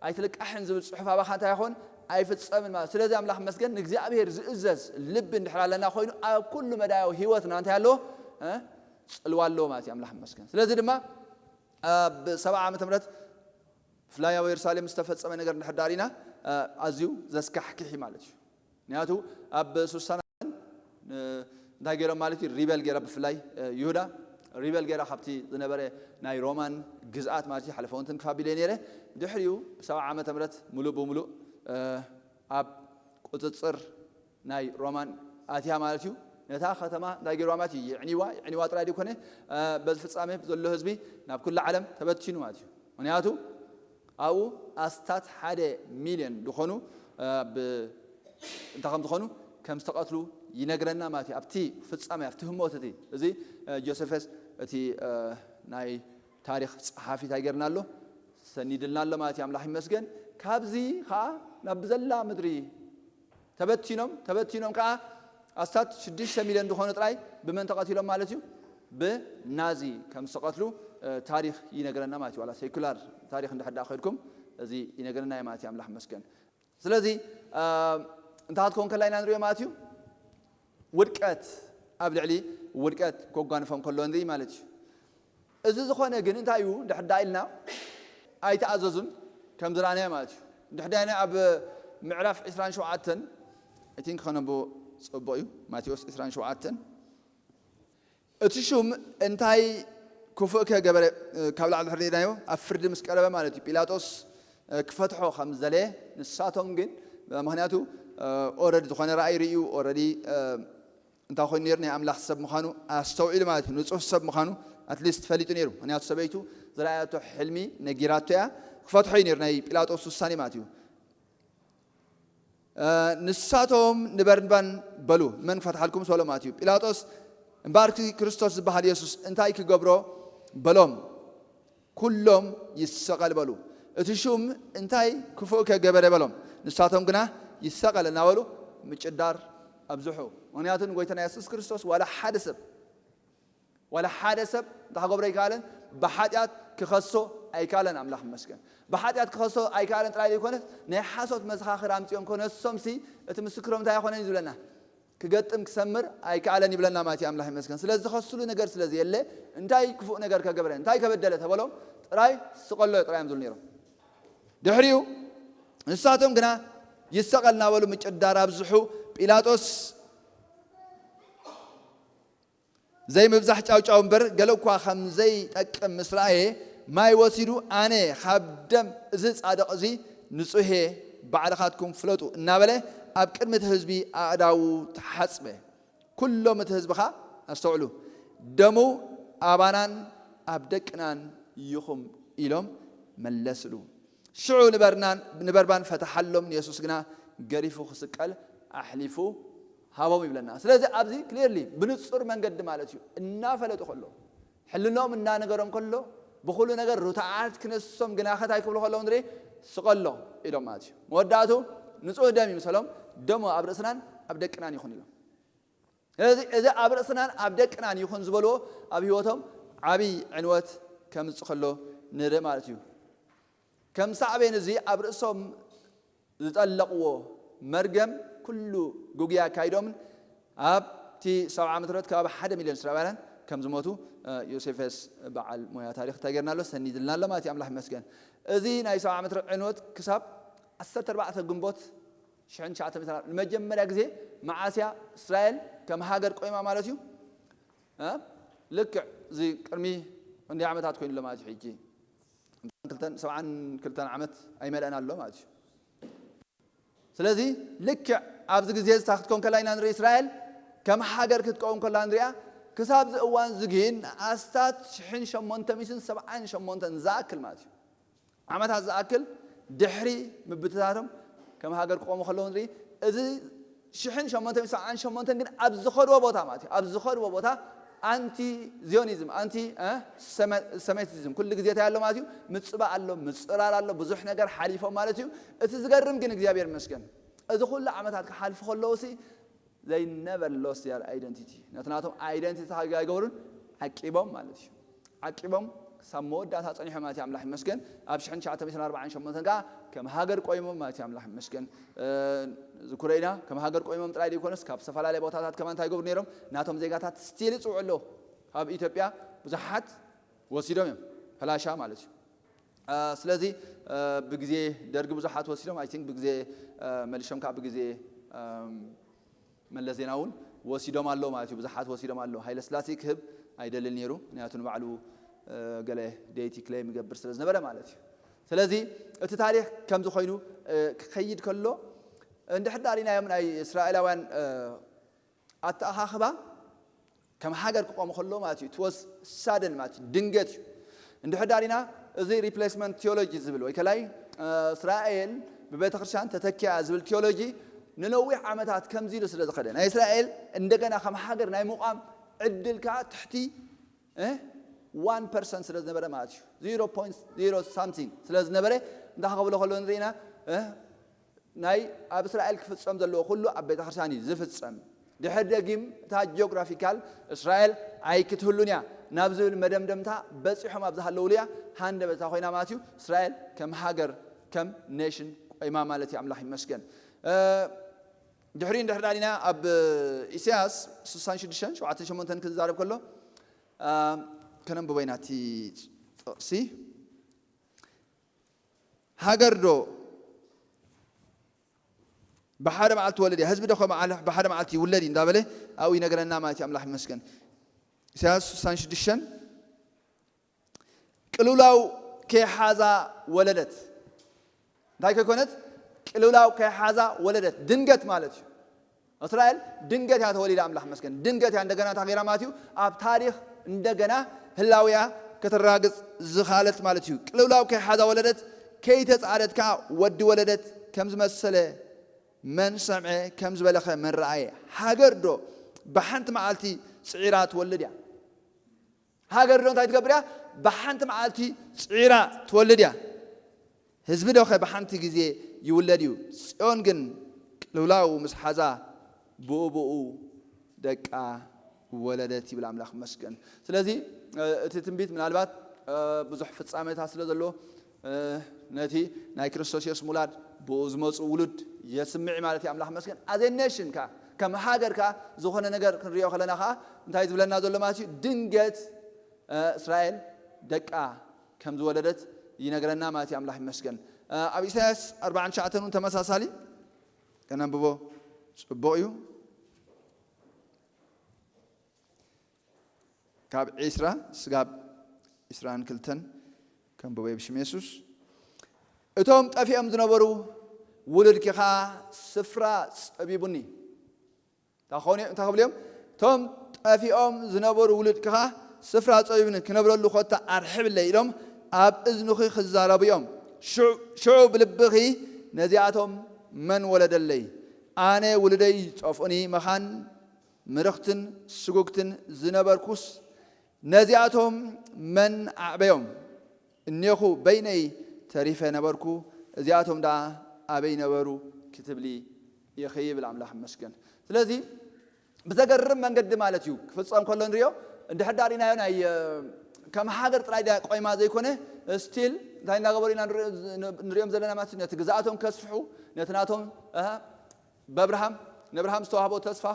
ኣይትልቃሕን ዝብል ጽሑፍ ኣባኻ እንታይ ይኾን? ኣይፍጸምን ማለት። ስለዚ ኣምላኽ መስገን፣ ንእግዚኣብሔር ዝእዘዝ ልቢ እንድሕር ኣለና ኮይኑ፣ ኣብ ኩሉ መዳያዊ ህይወትና እንታይ ኣለዎ? እ፣ ጽልዋ ኣለዎ ማለት እዩ። ኣምላኽ መስገን። ስለዚ ድማ ኣብ ሰብዓ ዓመተ ምህረት ብፍላይ ኣብ የሩሳሌም ዝተፈጸመ ነገር እንድሕር ዳሪና፣ እ፣ ኣዝዩ ዘስካሕክሕ እዩ ማለት እዩ። ምክንያቱ ኣብ ሱሳን፣ እ፣ እንታይ ገይሮም ማለት እዩ? ሪበል ገይራ፣ ብፍላይ፣ እ፣ ይሁዳ ሪበል ገይራ ካብቲ ዝነበረ ናይ ሮማን ግዝኣት ማለት እዩ፣ ሓለፈ እውን ትንክፍ ኣቢለ ነይረ። ድሕሪኡ ብሰብዓ ዓመተ ምህረት ሙሉእ ብሙሉእ፣ እ፣ ኣብ ቁጽጽር ናይ ሮማን ኣትያ ማለት እዩ። ነታ ከተማ እንታይ ገይርዋ ማለት እዩ? የዕንይዋ፣ የዕንይዋ ጥራይ ዘይኮነ፣ እ፣ በዚ ፍጻሜ ዘሎ ህዝቢ ናብ ኩሉ ዓለም ተበቲኑ ማለት እዩ። ምክንያቱ ኣብኡ ኣስታት ሓደ ሚልዮን ዝኾኑ፣ እ፣ ብ-፣ እንታይ ከም ዝኾኑ ከም ዝተቐትሉ ይነግረና ማለት እዩ። ኣብቲ ፍጻሜ፣ ኣብቲ ህሞት እቲ፣ እዚ፣ እ፣ ጆሴፈስ እቲ፣ እ፣ ናይ ታሪኽ ጸሓፊ እንታይ ገይርና ኣሎ? ሰኒድልና ኣሎ ማለት እዩ። ኣምላኽ ይመስገን። ካብዚ ኸዓ ናብ ብዘላ ምድሪ ተበቲኖም፣ ተበቲኖም ከኣ ኣስታት ሽዱሽተ ሚልዮን ዝኾኑ ጥራይ ብመን ተቐቲሎም ማለት እዩ? ብናዚ ከም ዝተቐትሉ፣ እ፣ ታሪኽ ይነግረና ማለት እዩ። ዋላ ሴኩላር ታሪኽ እንድሕር ደኣ ከድኩም እዚ ይነግረና እዩ ማለት እዩ። ኣምላኽ ይመስገን። ስለዚ፣ እ፣ እንታይ ክትከውን ከላ ኢና ንሪኦ ማለት እዩ? ውድቀት ኣብ ልዕሊ ውድቀት ከጓንፎም ከሎ ንርኢ ማለት እዩ። እዚ ዝኾነ ግን እንታይ እዩ? እንድሕር ደኣ ኢልና ኣይተኣዘዙን ከም ዝረኣናዮ ማለት እዩ። እንድሕር ደኣ ኢልና ኣብ ምዕራፍ ዕስራን ሸውዓተን፣ I think ከነንብቦ ጽቡቕ እዩ። ማቴዎስ ዕስራን ሸውዓተን። እቲ ሹም እንታይ ክፉእ ከ ገበረ? ካብ ላዕሊ ድሕሪ ርኢናዮ፣ ኣብ ፍርዲ ምስ ቀረበ ማለት እዩ፣ ጲላጦስ፣ እ፣ ክፈትሖ ከም ዝደለየ፣ ንሳቶም ግን፣ ምኽንያቱ፣ እ፣ ኦረዲ ዝኾነ ራእይ ርእዩ፣ ኦረዲ፣ እ፣ እንታይ ኮይኑ ነይሩ? ናይ ኣምላኽ ሰብ ምዃኑ ኣስተውዒሉ ማለት እዩ። ንጹህ ሰብ ምዃኑ ኣትሊስት ፈሊጡ ነይሩ። ምኽንያቱ ሰበይቱ ዝረኣያቶ ሕልሚ ነጊራቶ እያ። ክፈትሖ እዩ ነይሩ ናይ ጲላጦስ ውሳኔ ማለት እዩ። እ፣ ንሳቶም ንበርንባን በሉ፣ "መን ክፈትሓልኩም?" በሎም ማለት እዩ። ጲላጦስ፣ "እምበኣርኪ ክርስቶስ ዝበሃል የሱስ እንታይ ክገብሮ?" በሎም። ኩሎም፣ "ይሰቐል" በሉ። እቲ ሹም፣ "እንታይ ክፉእ ከ ገበረ?" በሎም። ንሳቶም ግና፣ "ይሰቐል" እናበሉ ምጭዳር ኣብዝሑ። ምኽንያቱ ንጎይታና የሱስ ክርስቶስ ዋላ ሓደ ሰብ፣ ዋላ ሓደ ሰብ እንታይ ክገብሮ ኣይከኣለን? ብሓጢኣት ክኸሶ ኣይከኣለን። ኣምላኽ ይመስገን። ብሓጢኣት ክኸሶ ኣይከኣለን ጥራይ ዘይኮነስ፣ ናይ ሓሶት መሰኻኽር ኣምጺኦም ከነሶምሲ፣ እቲ ምስክሮም እንታይ ኣይኮነን እዩ ዝብለና? ክገጥም ክሰምር ኣይከኣለን ይብለና ማለት እዩ። ኣምላኽ ይመስገን። ስለዚ ዝኸስሉ ነገር ስለ ዘየለ፣ እንታይ ክፉእ ነገር ከገብረ፣ እንታይ ከበደለ ተበሎም፣ ጥራይ ስቐሎ ጥራይ እዮም ዝብሉ ነይሮም። ድሕሪኡ ንሳቶም ግና፣ "ይሰቐል" እናበሉ ምጭዳር ኣብዝሑ። ጲላጦስ ዘይምብዛሕ ጫውጫው እምበር፣ ገለ እኳ ከም ዘይጠቅም ምስ ረኣየ፣ ማይ ወሲዱ፣ "ኣነ ካብ ደም እዚ ጻድቕ እዚ ንጹህ እየ፣ ባዕልኻትኩም ፍለጡ" እናበለ፣ ኣብ ቅድሚ እቲ ህዝቢ ኣእዳዉ ተሓጽበ። ኩሎም እቲ ህዝቢ ኸኣ፣ ኣስተውዕሉ፣ "ደሙ ኣባናን ኣብ ደቅናን ይኹን" ኢሎም መለስሉ። ሽዑ ንበርናን-፣ ንበርባን ፈተሓሎም፣ ንየሱስ ግና ገሪፉ ክስቀል ኣሕሊፉ ሃቦም ይብለና። ስለዚ ኣብዚ ክሊርሊ፣ ብንጹር መንገዲ ማለት እዩ፣ እናፈለጡ ከሎ፣ ሕልኖም እናነገሮም ከሎ፣ ብኹሉ ነገር ርቱዓት ክነሶም ግና ከታይ ክብሉ ከለዉ ንርኢ፣ "ስቐሎ" ኢሎም ማለት እዩ። መወዳእቱ ንጹህ ደም ይምሰሎም፣ "ደሙ ኣብ ርእስናን ኣብ ደቅናን ይኹን" ኢሎም። ስለዚ እዚ ኣብ ርእስናን ኣብ ደቅናን ይኹን ዝበልዎ ኣብ ህይወቶም ዓብዪ ዕንወት ከምጽእ ከሎ ንርኢ ማለት እዩ። ከም ሳዕቤን እዚ ኣብ ርእሶም ዝጠለቕዎ መርገም ኩሉ ጉግያ ኣካይዶምን ኣብቲ ሰብዓ ዓመተ ምህረት ከባቢ ሓደ ሚልዮን እስራኤላውያን ከም ዝሞቱ፣ እ፣ ዮሴፌስ በዓል ሞያ ታሪኽ እንታይ ጌርና ኣሎ? ሰኒድልና ኣሎ ማለት እዩ። ኣምላኽ ይመስገን። እዚ ናይ ሰብዓ ዓመተ ምህረት ዕንወት ክሳብ ዓሰርተ ኣርባዕተ ግንቦት ሽሕን ትሽዓተ ሚእትን ንመጀመርያ ግዜ መዓስያ እስራኤል ከም ሃገር ቆይማ ማለት እዩ። እ? ልክዕ እዚ ቅድሚ ክንደይ ዓመታት ኮይኑ ኣሎ ማለት እዩ። ሕጂ ክልተን፣ ሰብዓን ክልተን ዓመት ኣይመልአን ኣሎ ማለት እዩ። ስለዚ ልክዕ ኣብዚ ግዜ እዚ እንታይ ክትከውን ከላ ኢና ንርኢ? እስራኤል ከም ሃገር ክትከውን ከላ ንሪኣ። ክሳብ እዚ እዋን እዚ ግን ኣስታት ሽሕን ሸሞንተ ሚእትን ሰብዓን ሸሞንተን ዝኣክል ማለት እዩ። ዓመታት ዝኣክል ድሕሪ ምብትታቶም ከም ሃገር ክቆሙ ከለዉ ንርኢ። እዚ ሽሕን ሸሞንተ ሚእትን ሰብዓን ሸሞንተን ግን ኣብ ዝኸድዎ ቦታ ማለት እዩ። ኣብ ዝኸድዎ ቦታ ኣንቲ ዚዮኒዝም፣ ኣንቲ፣ እ፣ ሰመ-፣ ሰሜቲዝም ኩሉ ግዜ እንታይ ኣሎ ማለት እዩ? ምጽባእ ኣሎ፣ ምጽራር ኣሎ፣ ብዙሕ ነገር ሓሊፎም ማለት እዩ። እቲ ዝገርም ግን እግዚኣብሔር ይመስገን፣ እዚ ኩሉ ዓመታት ክሓልፉ ከለዉ ሲ they never lost their identity። ነቲ ናቶም ኣይደንቲቲ ኣይገበሩን፣ ዓቂቦም ማለት እዩ። ዓቂቦም ክሳብ መወዳእታ ጸኒሖም ማለት እዩ። ኣምላኽ ይመስገን። ኣብ ሽሕን ትሽዓተ ሚእትን ኣርባዓን ሸሞንተን ከኣ ከም ሃገር ቆይሞም ማለት እዩ። ኣምላኽ ይመስገን። እ፣ ዝኩረ ኢና፣ ከም ሃገር ቆይሞም ጥራይ ዘይኮነስ ካብ ዝተፈላለየ ቦታታት ከማን እንታይ ይገብሩ ነይሮም? ናቶም ዜጋታት ስቲል ይጽውዑ ኣለዉ። ካብ ኢትዮጵያ ብዙሓት ወሲዶም እዮም፣ ፈላሻ ማለት እዩ። እ፣ ስለዚ፣ እ፣ ብግዜ ደርጊ ብዙሓት ወሲዶም፣ ኣይ ቲንክ ብግዜ፣ እ፣ መሊሾም ከኣ ብግዜ፣ እም፣ መለስ ዜናዊ እውን ወሲዶም ኣሎ ማለት እዩ። ብዙሓት ወሲዶም ኣሎ። ሃይለ ስላሴ ክህብ ኣይደልን ነይሩ፣ ምክንያቱ ንባዕሉ፣ እ፣ ገለ ደይቲ ክሌም ይገብር ስለ ዝነበረ ማለት እዩ። ስለዚ እቲ ታሪኽ ከምዚ ኮይኑ፣ እ፣ ክኸይድ ከሎ፣ እንድሕር ዳሪናዮም ናይ እስራኤላውያን፣ እ፣ ኣተኣኻኽባ ከም ሃገር ክቆሙ ከሎ ማለት እዩ። It was sudden ማለት እዩ፣ ድንገት እዩ። እንድሕር ዳሪና እዚ ሪፕሌስመንት ቲዮሎጂ ዝብል ወይ ከላይ፣ እ፣ እስራኤል ብቤተ ክርስቲያን ተተኪያ ዝብል ቲዮሎጂ ንነዊሕ ዓመታት ከምዚ ኢሉ ስለ ዝኸደ፣ ናይ እስራኤል እንደገና ከም ሃገር ናይ ምቋም ዕድል ከኣ ትሕቲ፣ እ፣ ዋን ፐርሰንት ስለ ዝነበረ ማለት እዩ። ዜሮ ፖይንት ዜሮ ሳምቲንግ ስለ ዝነበረ፣ እንታይ ክብሎ ከሎ ንርኢና፣ እ፣ ናይ ኣብ እስራኤል ክፍጸም ዘለዎ ኩሉ ኣብ ቤተ ክርስቲያን እዩ ዝፍጸም። ድሕሪ ደጊም እታ ጂኦግራፊካል እስራኤል ኣይክትህሉን እያ ናብ ዝብል መደምደምታ በጺሖም ኣብ ዝሃለውሉ እያ ሃንደበታ ኮይና ማለት እዩ። እስራኤል ከም ሃገር፣ ከም ኔሽን ቆይማ ማለት እዩ። ኣምላኽ ይመስገን። እ፣ ድሕሪኡ እንድሕር ዳሊና ኣብ ኢሳያስ ስሳን ሽዱሽተን ሸውዓተን ሸሞንተን ክዛረብ ከሎ፣ እ፣ ከነንብቦ ኢና እቲ ጥቕሲ። ሃገር ዶ ብሓደ መዓልቲ ትወለድ እያ፣ ህዝቢ ዶ ከመዓለ ብሓደ መዓልቲ ይውለድ እዩ እንዳበለ ኣብኡ ይነግረና ማለት እዩ። ኣምላኽ ይመስገን። ኢሳያስ ስሳን ሽዱሽተን ቅልውላው ከይሓዛ ወለደት። እንታይ ከይኮነት? ቅልውላው ከይሓዛ ወለደት። ድንገት ማለት እዩ። እስራኤል ድንገት እያ ተወሊዳ፣ ኣምላኽ ይመስገን። ድንገት እያ እንደገና እንታይ ገይራ ማለት እዩ? ኣብ ታሪኽ እንደገና ህላውያ ከተረጋግጽ ዝኸኣለት ማለት እዩ። ቅልውላው ከይሓዛ ወለደት፣ ከይተጻዕደት ከኣ ወዲ ወለደት ከም ዝመሰለ መን ሰምዐ፣ ከም ዝበለኸ መን ረኣየ? ሃገር ዶ ብሓንቲ መዓልቲ ጽዒራ ትወልድ እያ? ሃገር ዶ እንታይ ትገብር እያ? ብሓንቲ መዓልቲ ጽዒራ ትወልድ እያ። ህዝቢ ዶኸ ብሓንቲ ግዜ ይውለድ እዩ? ጽዮን ግን ቅልውላው ምስ ሓዛ ብኡ ብኡ ደቃ ወለደት ይብል። ኣምላኽ ይመስገን። ስለዚ እቲ ትንቢት ምናልባት ብዙሕ ፍጻሜታት ስለ ዘለዎ ነቲ ናይ ክርስቶስ የሱስ ምውላድ ብኡ ዝመጹ ውሉድ የስምዕ ማለት እዩ። ኣምላኽ ይመስገን። ኣዘ ኔሽን ከ ከም ሃገር ከ ዝኾነ ነገር ክንሪኦ ከለና ከ እንታይ ዝብለና ዘሎ ማለት እዩ? ድንገት እስራኤል ደቃ ከም ዝወለደት ይነግረና ማለት እዩ። ኣምላኽ ይመስገን። ኣብ ኢሳያስ ኣርባዓን ትሽዓተን እውን ተመሳሳሊ ከነንብቦ ጽቡቕ እዩ። ካብ ዒስራ ስጋብ ዒስራን ክልተን ከንብቦ ብሽም የሱስ። እቶም ጠፊኦም ዝነበሩ ውሉድኪ ኸኣ ስፍራ ጸቢቡኒ። እንታይ ክብሉ እዮም? እቶም ጠፊኦም ዝነበሩ ውሉድኪ ኸኣ ስፍራ ጸቢቡኒ፣ ክነብረሉ ኮታ ኣርሕብለይ ኢሎም ኣብ እዝንኺ ክዛረቡ እዮም። ሽዑ ብልብኺ ነዚኣቶም መን ወለደለይ? ኣነ ውሉደይ ዝጠፍኡኒ መኻን ምርኽትን ስጉግትን ዝነበርኩስ ነዚኣቶም መን ኣዕበዮም? እኔኹ በይነይ ተሪፈ ነበርኩ፣ እዚኣቶም ደኣ ኣበይ ነበሩ ክትብሊ ኢኺ ይብል። ኣምላኽ ይመስገን። ስለዚ ብዘገርም መንገዲ ማለት እዩ ክፍጸም ከሎ ንሪኦ። እንድሕር ዳኣ ርኢናዮ ናይ ከም ሃገር ጥራይ ዳ ቆይማ ዘይኮነ ስቲል እንታይ እናገበሩ ኢና ንሪኦም ዘለና ማለት እዩ። ነቲ ግዛኣቶም ከስፍሑ ነቲ ናቶም በብርሃም ነብርሃም ዝተዋህቦ ተስፋ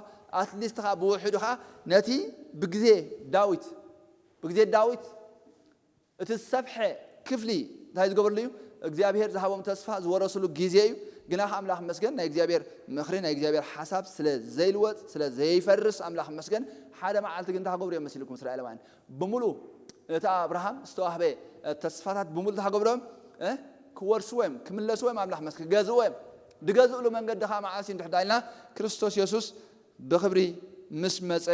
ኣትሊስት ኻ ብውሕዱ ኻ ነቲ ብግዜ ዳዊት ብግዜ ዳዊት እቲ ዝሰፍሐ ክፍሊ እንታይ ዝገበርሉ እዩ? እግዚኣብሔር ዝሃቦም ተስፋ ዝወረስሉ ግዜ እዩ። ግና ከ ኣምላኽ መስገን ናይ እግዚኣብሔር ምኽሪ ናይ እግዚኣብሔር ሓሳብ ስለ ዘይልወጥ ስለ ዘይፈርስ ኣምላኽ መስገን ሓደ መዓልቲ ግን እንታይ ክገብሩ እዮም መሲልኩም እስራኤላውያን ብምሉ እቲ ኣብርሃም ዝተዋህበ ተስፋታት ብምሉ እንታይ ክገብሩ እዮም? ክወርስዎ እዮም ክምለስዎ እዮም ኣምላኽ መስገን ክገዝእዎ እዮም። ድገዝእሉ መንገዲ ከዓ መዓስ እዩ እንድሕር ዳልና ክርስቶስ የሱስ ብኽብሪ ምስ መጸ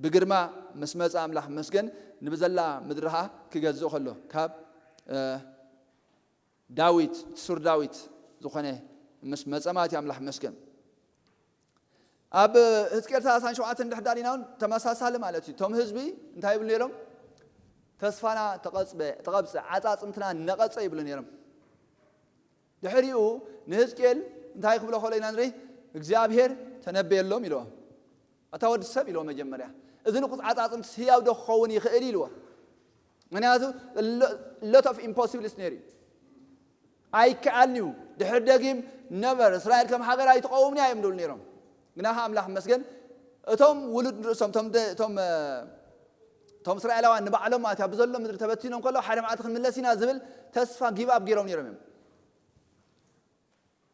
ብግርማ ምስ መጸ ኣምላኽ መስገን ንብዘላ ምድሪ ከዓ ክገዝእ ከሎ ካብ ዳዊት እቲ ሱር ዳዊት ዝኾነ ምስ መጸ ማለት እዩ ኣምላኽ መስገን። ኣብ ህዝቅኤል ሰላሳን ሸውዓተን እንድሕር ዳሪና እውን ተመሳሳሊ ማለት እዩ። እቶም ህዝቢ እንታይ ይብሉ ነይሮም? ተስፋና ተቐብፀ ዓፃፅምትና ነቐፀ ይብሉ ነይሮም። ድሕሪኡ ንህዝቅኤል እንታይ ክብሎ ከሎ ኢና ንርኢ እግዚኣብሔር ተነበየሎም ኢልዎ። ኣታ ወዲ ሰብ ኢልዎ መጀመርያ እዚ ንቁፅ ዓፃፅምትስ ህያው ዶ ክኸውን ይኽእል ኢልዎ። ምክንያቱ lot of impossibles ነይሩ እዩ። ኣይከኣልን እዩ። ድሕር ደጊም ነቨር እስራኤል ከም ሃገር ኣይትቀውምን እያ እዮም ድብሉ ነይሮም። ግና ከ ኣምላኽ መስገን እቶም ውሉድ ንርእሶም እቶም እስራኤላውያን ንባዕሎም ማለት ብዘሎ ምድሪ ተበቲኖም ከለዉ ሓደ መዓልቲ ክንምለስ ኢና ዝብል ተስፋ ጊቭ ኣፕ ገይሮም ነይሮም እዮም።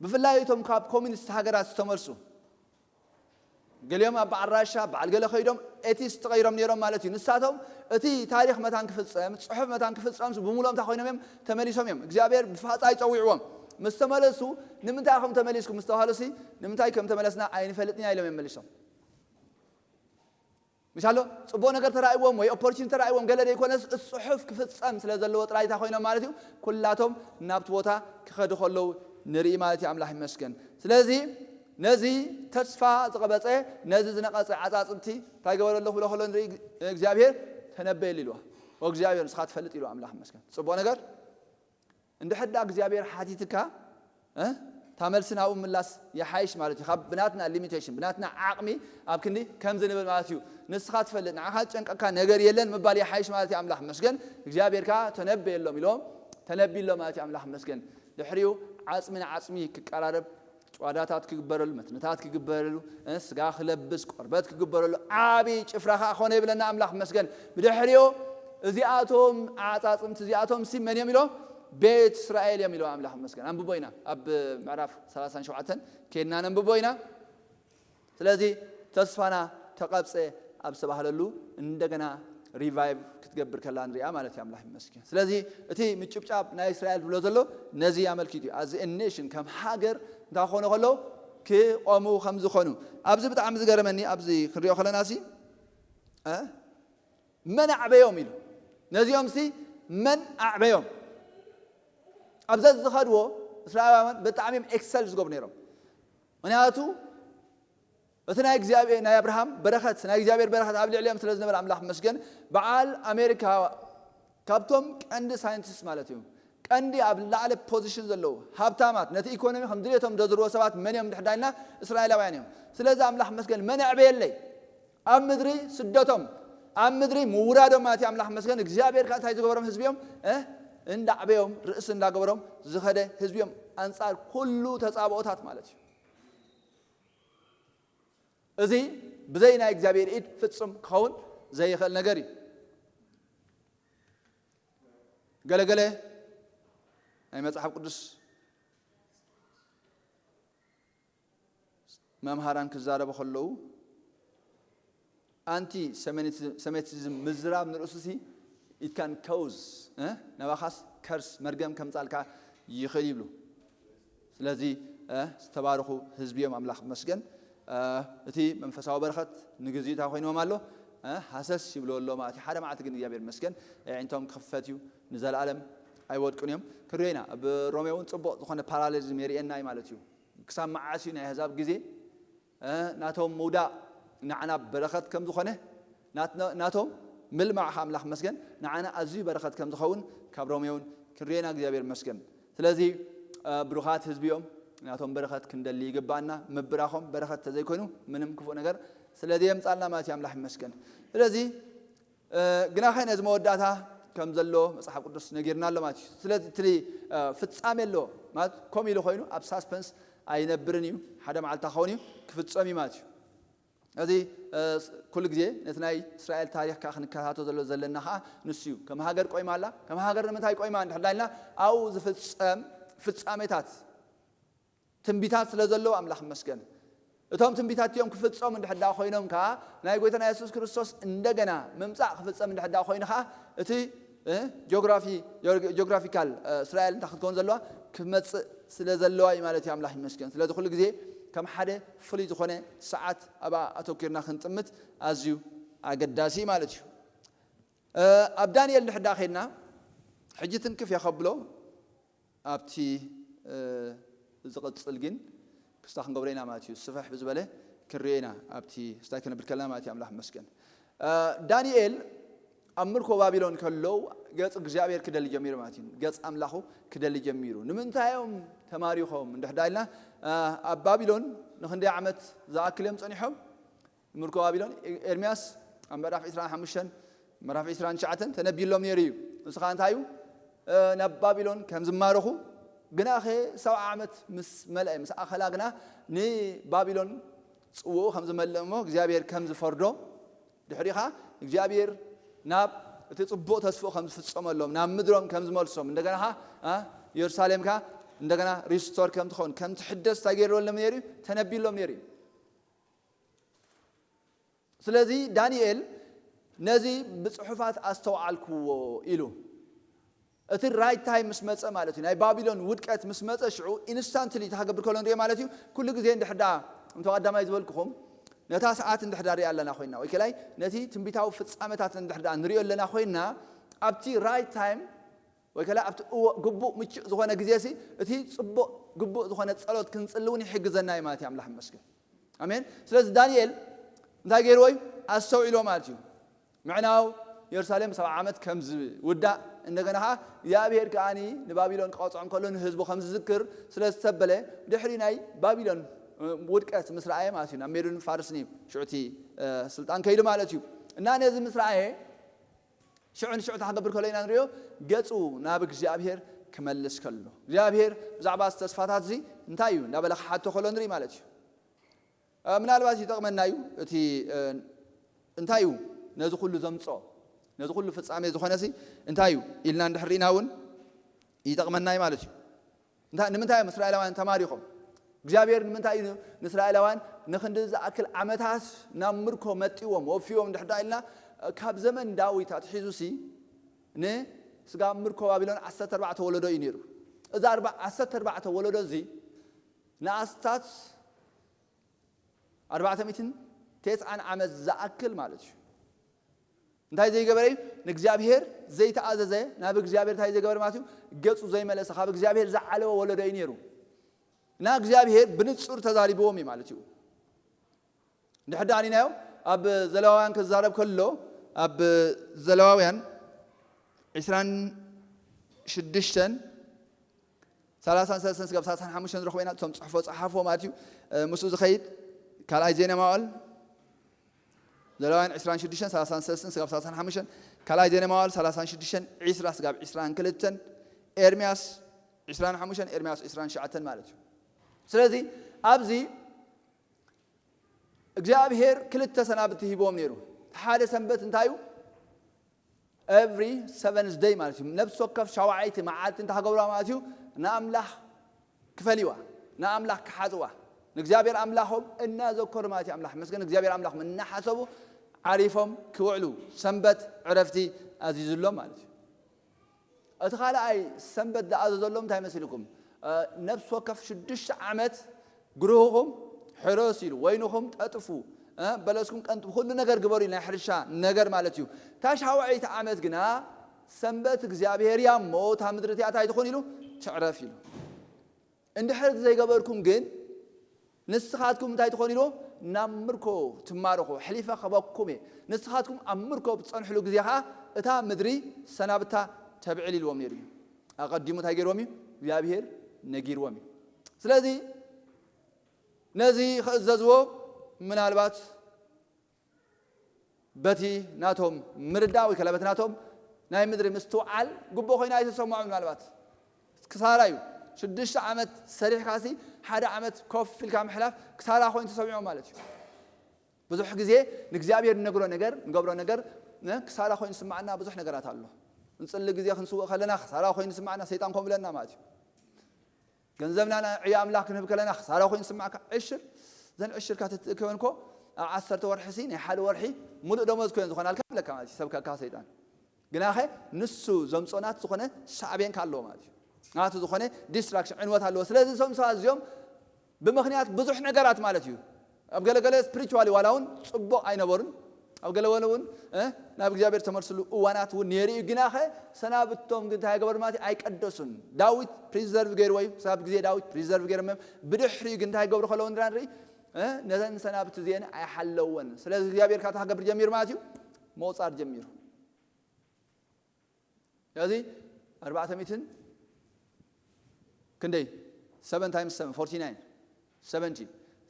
ብፍላይ እቶም ካብ ኮሚኒስት ሃገራት ዝተመልሱ ገሊኦም ኣብ በዓል ራሻ በዓል ገለ ከይዶም ኤቲስት ተቐይሮም ነይሮም ማለት እዩ። ንሳቶም እቲ ታሪኽ መታን ክፍጸም ፅሑፍ መታን ክፍጸም ብምሉኦም እንታይ ኮይኖም እዮም ተመሊሶም እዮም። እግዚኣብሔር ብፋፃ ይፀዊዕዎም። ምስ ተመለሱ ንምንታይ ኢኹም ተመሊስኩም ምስ ተባሃሉ ሲ ንምንታይ ከም ተመለስና ኣይንፈልጥን ኢና ኢሎም እዮም መሊሶም። ምሻሎ ፅቡቅ ነገር ተራእይዎም ወይ ኦፖርቹኒቲ ተራእይዎም ገለ ዘይኮነስ እቲ ፅሑፍ ክፍፀም ስለ ዘለዎ ጥራይ እንታይ ኮይኖም ማለት እዩ። ኩላቶም ናብቲ ቦታ ክኸዱ ከለዉ ንርኢ ማለት እዩ። ኣምላኽ ይመስገን። ስለዚ ነዚ ተስፋ ዝቐበፀ ነዚ ዝነቐፀ ዓፃፅምቲ እንታይ ገበረ ኣለኹ ብሎ ከሎ ንርኢ እግዚኣብሔር ተነበየሉ ኢልዋ። እግዚኣብሔር ንስኻ ትፈልጥ ኢሉ ኣምላኽ ይመስገን። ፅቡቅ ነገር እንድሕር ዳ እግዚኣብሔር ሓቲትካ እታ መልሲ ናብኡ ምላስ ይሓይሽ ማለት እዩ። ካብ ብናትና ሊሚቴሽን ብናትና ዓቕሚ ኣብ ክንዲ ከምዚ ንብል ማለት እዩ። ንስኻ ትፈልጥ ንዓኻ ዝጨንቀካ ነገር የለን ምባል ይሓይሽ ማለት እዩ። ኣምላኽ መስገን እግዚኣብሔር ከኣ ተነበየሎም ኢሎም ተነቢሎም ማለት እዩ። ኣምላኽ መስገን ድሕሪኡ ዓፅሚ ንዓፅሚ ክቀራረብ ጨዋዳታት ክግበረሉ መትንታት ክግበረሉ ስጋ ክለብስ ቆርበት ክግበረሉ ዓብዪ ጭፍራ ከዓ ኮነ ይብለና ኣምላኽ መስገን። ብድሕሪኡ እዚኣቶም ዓፃፅምቲ እዚኣቶም ሲ መን እዮም ኢሎ ቤት እስራኤል እዮም ኢሎ ኣምላኽ መስገን። ኣንብቦ ኢና ኣብ ምዕራፍ ሰላሳን ሸውዓተን ኬድና ነንብቦ ኢና። ስለዚ ተስፋና ተቐብፀ ኣብ ዝተባህለሉ እንደገና ሪቫይቭ ክትገብር ከላ ንሪኣ ማለት እዩ። ኣምላኽ ይመስገን። ስለዚ እቲ ምጭብጫብ ናይ እስራኤል ዝብሎ ዘሎ ነዚ ኣመልኪቱ እዩ። ኣዚ ኔሽን ከም ሃገር እንታይ ክኾኑ ከለዉ ክቆሙ ከም ዝኾኑ ኣብዚ ብጣዕሚ ዝገረመኒ ኣብዚ ክንሪኦ ከለና ሲ መን ኣዕበዮም ኢሉ ነዚኦም ሲ መን ኣዕበዮም ኣብዘ ዝኸድዎ እስራኤላውያን ብጣዕሚ እዮም ኤክሰል ዝገብሩ ነይሮም። ምክንያቱ እቲ ናይ እግዚኣብሔር ናይ ኣብርሃም በረኸት ናይ እግዚኣብሔር በረኸት ኣብ ልዕሊኦም ስለ ዝነበረ ኣምላኽ መስገን በዓል ኣሜሪካ ካብቶም ቀንዲ ሳይንቲስት ማለት እዩ ቀንዲ ኣብ ላዕለ ፖዚሽን ዘለዉ ሃብታማት ነቲ ኢኮኖሚ ከም ድሌቶም ዘዝርዎ ሰባት መን እዮም ድሕዳልና እስራኤላውያን እዮም። ስለዚ ኣምላኽ መስገን መን ኣዕበየለይ ኣብ ምድሪ ስደቶም ኣብ ምድሪ ምውራዶም ማለት ኣምላኽ መስገን እግዚኣብሔር ከዓ እንታይ ዝገበሮም ህዝቢ እዮም እንዳዕበዮም ርእሲ እንዳገበሮም ዝኸደ ህዝቢ እዮም። ኣንጻር ኩሉ ተጻብኦታት ማለት እዩ። እዚ ብዘይ ናይ እግዚኣብሔር ኢድ ፍጹም ክኸውን ዘይኽእል ነገር እዩ። ገለገለ ናይ መጽሓፍ ቅዱስ መምሃራን ክዛረቡ ከለዉ ኣንቲ ሰሜቲዝም ምዝራብ ንርእሱሲ ኢትካን ከውዝ ናባኻስ ከርስ መርገም ከምጻልካ ይኽእል ይብሉ። ስለዚ ዝተባረኹ ህዝቢ እዮም ኣምላኽ መስገን። እቲ መንፈሳዊ በረኸት ንግዜታ ኮይንዎም ኣሎ። ሃሰስ ይብሎ ኣሎ ማለት ሓደ መዓልቲ ግን እግዚኣብሔር መስገን ዕንቶም ክኽፈት እዩ። ንዘለኣለም ኣይወድቅን እዮም። ክንሪኦ ኢና ኣብ ሮሜ እውን ፅቡቕ ዝኾነ ፓራሌዝም የርእየና እዩ ማለት እዩ። ክሳብ መዓስ እዩ ናይ ኣህዛብ ግዜ ናቶም ምውዳእ ንዓና በረኸት ከም ዝኾነ ናቶም ምልማዕ ኣምላኽ መስገን ንዓና ኣዝዩ በረኸት ከም ዝኸውን ካብ ሮሜ እውን ክንሪኤና እግዚኣብሔር መስገን። ስለዚ ብሩኻት ህዝቢ እዮም። ናቶም በረኸት ክንደሊ ይግባኣና። ምብራኾም በረኸት ተዘይኮይኑ ምንም ክፉእ ነገር ስለዚ የምፃልና ማለት እዩ። ኣምላኽ ይመስገን። ስለዚ ግናኸ ነዚ መወዳእታ ከም ዘሎ መጽሓፍ ቅዱስ ነጊርና ኣሎ ማለት እዩ። ስለዚ እቲ ፍጻሜ ኣሎ ማለት ከምኡ ኢሉ ኮይኑ ኣብ ሳስፐንስ ኣይነብርን እዩ። ሓደ መዓልታ ክኸውን እዩ ክፍጸም እዩ ማለት እዩ። እዚ ኩሉ ግዜ ነቲ ናይ እስራኤል ታሪኽ ከዓ ክንከታተሎ ዘለና ከዓ ንሱ እዩ። ከም ሃገር ቆይማ ኣላ። ከም ሃገር ንምንታይ ቆይማ እንድሕር ዳልና ኣብኡ ዝፍጸም ፍጻሜታት ትንቢታት ስለ ዘለዉ ኣምላኽ ይመስገን። እቶም ትንቢታት እቲኦም ክፍጸሙ እንድሕር ዳ ኮይኖም ከኣ ናይ ጎይታና የሱስ ክርስቶስ እንደገና ምምጻእ ክፍጸም እንድሕር ዳ ኮይኑ ከኣ እቲ እ፣ ጂኦግራፊ ጂኦግራፊካል እ፣ እስራኤል እንታይ ክትከውን ዘለዋ ክመጽእ ስለ ዘለዋ እዩ ማለት እዩ። ኣምላኽ ይመስገን። ስለዚ ኩሉ ግዜ ከም ሓደ ፍሉይ ዝኾነ ሰዓት ኣብኣ ኣተኪርና ክንጥምት ኣዝዩ ኣገዳሲ ማለት እዩ። እ፣ ኣብ ዳንኤል እንድሕር ዳ ኸድና ሕጂ ትንክፍ እየ ከብሎ ኣብቲ ዝቕጽል ግን ክስታ ክንገብሮ ኢና ማለት እዩ። ስፍሕ ብዝበለ ክንሪኦ ኢና ኣብቲ ስታይ ክነብል ከለና ማለት እዩ። ኣምላኽ ይመስገን። ዳንኤል ኣብ ምርኮ ባቢሎን ከለዉ ገጽ እግዚኣብሔር ክደሊ ጀሚሩ ማለት እዩ። ገጽ ኣምላኹ ክደሊ ጀሚሩ። ንምንታይ እዮም ተማሪኾም እንድሕር ዳ ኢልና ኣብ ባቢሎን ንኽንደይ ዓመት ዝኣክል እዮም ጸኒሖም? ምርኮ ባቢሎን ኤርምያስ ኣብ ምዕራፍ ዕስራን ሓሙሽተን ምዕራፍ ዕስራን ትሽዓተን ተነቢሎም ነይሩ እዩ። ንሱ ኸዓ እንታይ እዩ? ናብ ባቢሎን ከም ዝማረኹ ግናኸ ሰብዓ ዓመት ምስ መልአ ምስ ኣኸላ ግና ንባቢሎን ጽውኡ ከም ዝመልእ እሞ እግዚኣብሔር ከም ዝፈርዶ ድሕሪኻ እግዚኣብሔር ናብ እቲ ጽቡቕ ተስፍኡ ከም ዝፍጸመሎም ናብ ምድሮም ከም ዝመልሶም እንደገና ኸዓ ኢየሩሳሌም ከ እንደገና ሪስቶር ከም ትኸውን ከም ትሕደስ እንታይ ገይርሎም ነይሩ እዩ? ተነቢሎም ነይሩ እዩ። ስለዚ ዳንኤል ነዚ ብፅሑፋት ኣስተውዓልክዎ ኢሉ እቲ ራይት ታይም ምስ መፀ ማለት እዩ። ናይ ባቢሎን ውድቀት ምስ መፀ ሽዑ ኢንስታንትሊ ተክገብር ከሎ ንሪኦ ማለት እዩ። ኩሉ ግዜ እንድሕዳ እንተ ቀዳማይ ዝበልክኹም ነታ ሰዓት እንድሕዳ ሪኣ ኣለና ኮይና ወይ ከላይ ነቲ ትንቢታዊ ፍፃመታት እንድሕዳ ንሪኦ ኣለና ኮይና ኣብቲ ራይት ታይም ወይ ከላ ኣብቲ ግቡእ ምቹእ ዝኾነ ግዜ ሲ እቲ ፅቡቕ ግቡእ ዝኾነ ፀሎት ክንፅሊ እውን ይሕግዘና እዩ ማለት እዩ። ኣምላኽ ይመስገን። ኣሜን። ስለዚ ዳንኤል እንታይ ገይርዎ እዩ? ኣስተውዒሎ ማለት እዩ። ምዕናው ኢየሩሳሌም ሰብዓ ዓመት ከም ዝውዳእ እንደገና ኸዓ እግዚኣብሔር ከዓኒ ንባቢሎን ክቐፅዖም ከሎ ንህዝቡ ከም ዝዝክር ስለ ዝተበለ ድሕሪ ናይ ባቢሎን ውድቀት ምስ ረኣየ ማለት እዩ ናብ ሜዶን ፋርስን እዩ ሽዑቲ ስልጣን ከይዱ ማለት እዩ። እና ነዚ ምስ ረኣየ ሽዑ ንሽዑ እንታይ ክገብር ከሎ ኢና ንሪኦ? ገጹ ናብ እግዚኣብሔር ክመልስ ከሎ እግዚኣብሔር ብዛዕባ እዚ ተስፋታት እዚ እንታይ እዩ እንዳበለ ክሓቶ ከሎ ንርኢ ማለት እዩ። ምናልባት ይጠቕመና እዩ እቲ እንታይ እዩ ነዚ ኩሉ ዘምፅኦ ነዚ ኩሉ ፍጻሜ ዝኾነ ሲ እንታይ እዩ ኢልና እንድሕር ርኢና እውን ይጠቕመና እዩ ማለት እዩ። እንታይ ንምንታይ እዮም እስራኤላውያን ተማሪኾም? እግዚኣብሔር ንምንታይ እዩ ንእስራኤላውያን ንኽንዲ ዝኣክል ዓመታት ናብ ምርኮ መጢዎም ወፊዎም ድሕዳ ኢልና ካብ ዘመን ዳዊት ኣትሒዙ ሲ ንስጋብ ምርኮ ባቢሎን ዓሰርተ ኣርባዕተ ወለዶ እዩ ነይሩ። እዚ ኣርባ ዓሰርተ ኣርባዕተ ወለዶ እዚ ንኣስታት ኣርባዕተ ሚእትን ተስዓን ዓመት ዝኣክል ማለት እዩ። እንታይ ዘይገበረ እዩ? ንእግዚኣብሔር ዘይተኣዘዘ ናብ እግዚኣብሔር እንታይ ዘይገበረ ማለት እዩ? ገጹ ዘይመለሰ ካብ እግዚኣብሔር ዝዓለወ ወለዶ እዩ ነይሩ። እና እግዚኣብሔር ብንጹር ተዛሪብዎም እዩ ማለት እዩ። እንድሕር ደኣ ርኢናዮ ኣብ ዘለዋውያን ክዛረብ ከሎ ኣብ ዘለዋውያን ዕስራን ሽዱሽተን ሰላሳን ሰለስተን ስጋብ ሰላሳን ሓሙሽተን ዝረኽቦ ኢና። እቶም ጽሕፎ ጸሓፎ ማለት እዩ። ምስኡ ዝኸይድ ካልኣይ ዜና መዋዕል ዘለዋውያን ዕስራን ሽዱሽተን ሰላሳን ሰለስተን ስጋብ ሰላሳን ሓሙሽተን፣ ካልኣይ ዜና መዋዕል ሰላሳን ሽዱሽተን ዕስራ ስጋብ ዕስራን ክልተን፣ ኤርምያስ ዕስራን ሓሙሽተን፣ ኤርምያስ ዕስራን ትሽዓተን ማለት እዩ። ስለዚ ኣብዚ እግዚኣብሔር ክልተ ሰናብቲ ሂብዎም ነይሩ። ሓደ ሰንበት እንታይ እዩ? Every seventh day ማለት እዩ። ነብሲ ወከፍ ሻውዓይቲ መዓልቲ እንታይ ክገብርዋ ማለት እዩ? ንኣምላኽ ክፈልይዋ፣ ንኣምላኽ ክሓጽዋ፣ ንእግዚኣብሔር ኣምላኾም እናዘከሩ ማለት እዩ። ኣምላኽ ይመስገን፣ እግዚኣብሔር ኣምላኽ እናሓሰቡ ዓሪፎም ክውዕሉ፣ ሰንበት ዕረፍቲ ኣዚዙሎም ማለት እዩ። እቲ ካልኣይ ሰንበት ዝኣዘዘሎም እንታይ መሲልኩም? ነብሲ ወከፍ ሽዱሽተ ዓመት ግርህኹም ሕረስ ኢሉ፣ ወይንኹም ጠጥፉ፣ በለስኩም ቀንጥፉ፣ ኩሉ ነገር ግበሩ ኢሉ፣ ናይ ሕርሻ ነገር ማለት እዩ። እታ ሻውዓይቲ ዓመት ግና ሰንበት እግዚኣብሔር እያ እሞ፣ እታ ምድሪ እቲኣ እንታይ ትኹን ኢሉ? ትዕረፍ ኢሉ። እንድሕር ዘይገበርኩም ግን ንስኻትኩም እንታይ ትኾኑ ኢሉ? ናብ ምርኮ ትማረኹ፣ ሕሊፈ ክህበኩም እየ። ንስኻትኩም ኣብ ምርኮ ብትጸንሕሉ ግዜ ኸኣ እታ ምድሪ ሰናብታ ተብዕል ኢልዎም ነይሩ እዩ። ኣቐዲሙ እንታይ ገይርዎም እዩ? እግዚኣብሔር ነጊርዎም እዩ። ስለዚ ነዚ ክእዘዝዎ ምናልባት በቲ ናቶም ምርዳእ ወይ ከላ በቲ ናቶም ናይ ምድሪ ምስትውዓል ግቡእ ኮይና ኣይተሰምዖም። ምናልባት ክሳራ እዩ። ሽዱሽተ ዓመት ሰሪሕካሲ ሓደ ዓመት ኮፍ ኢልካ ምሕላፍ ክሳራ ኮይኑ ተሰሚዖም ማለት እዩ። ብዙሕ ግዜ ንእግዚኣብሔር ንነግሮ ነገር፣ ንገብሮ ነገር፣ ነ-፣ ክሳራ ኮይኑ ዝስማዓና ብዙሕ ነገራት ኣሎ። ንጽሊ ግዜ ክንስውእ ከለና ክሳራ ኮይኑ ዝስማዓና ሰይጣን ከምኡ ይብለና ማለት እዩ። ገንዘብና ንዕዮ ኣምላኽ ክንህብ ከለና ክሳራ ኮይኑ ዝስማዓካ ዕሽር፣ እዘን ዕሽርካ ትትእክበን እኮ ኣብ ዓሰርተ ወርሒ ሲ ናይ ሓደ ወርሒ ሙሉእ ደሞዝ ኮይን ዝኾናልካ ይብለካ ማለት እዩ፣ ሰብከካ ሰይጣን። ግናኸ ንሱ ዘምጾ ናት ዝኾነ ሳዕቤንካ ኣለዎ ማለት እዩ። ናቱ ዝኾነ ዲስትራክሽን፣ ዕንወት ኣለዎ። ስለዚ እዞም ሰባት እዚኦም ብምኽንያት ብዙሕ ነገራት ማለት እዩ። ኣብ ገለገለ ስፒሪቹዋሊ ዋላ እውን ጽቡቕ ኣይነበሩን። ኣብ ገለ ወለ እውን፣ እ፣ ናብ እግዚኣብሔር ተመልስሉ እዋናት እውን ነይሩ እዩ። ግናኸ ሰናብቶም ግን እንታይ ገበሩ ማለት እዩ? ኣይቀደሱን። ዳዊት ፕሪዘርቭ ገይርዎ እዩ። ክሳብ ግዜ ዳዊት ፕሪዘርቭ ገይሮም እዮም። ብድሕሪኡ ግን እንታይ ገብሩ ከለዉ ንራ ንርኢ? እ፣ ነዘን ሰናብቲ እዚአን ኣይሓለወን። ስለዚ እግዚኣብሔር ካብ እንታይ ክገብር ጀሚሩ ማለት እዩ? ምቑጻር ጀሚሩ። ስለዚ ኣርባዕተ ሚእትን ክንደይ? ሰቨን ታይምስ ሰቨን፣ ፎርቲ ናይን፣ ሰቨንቲ።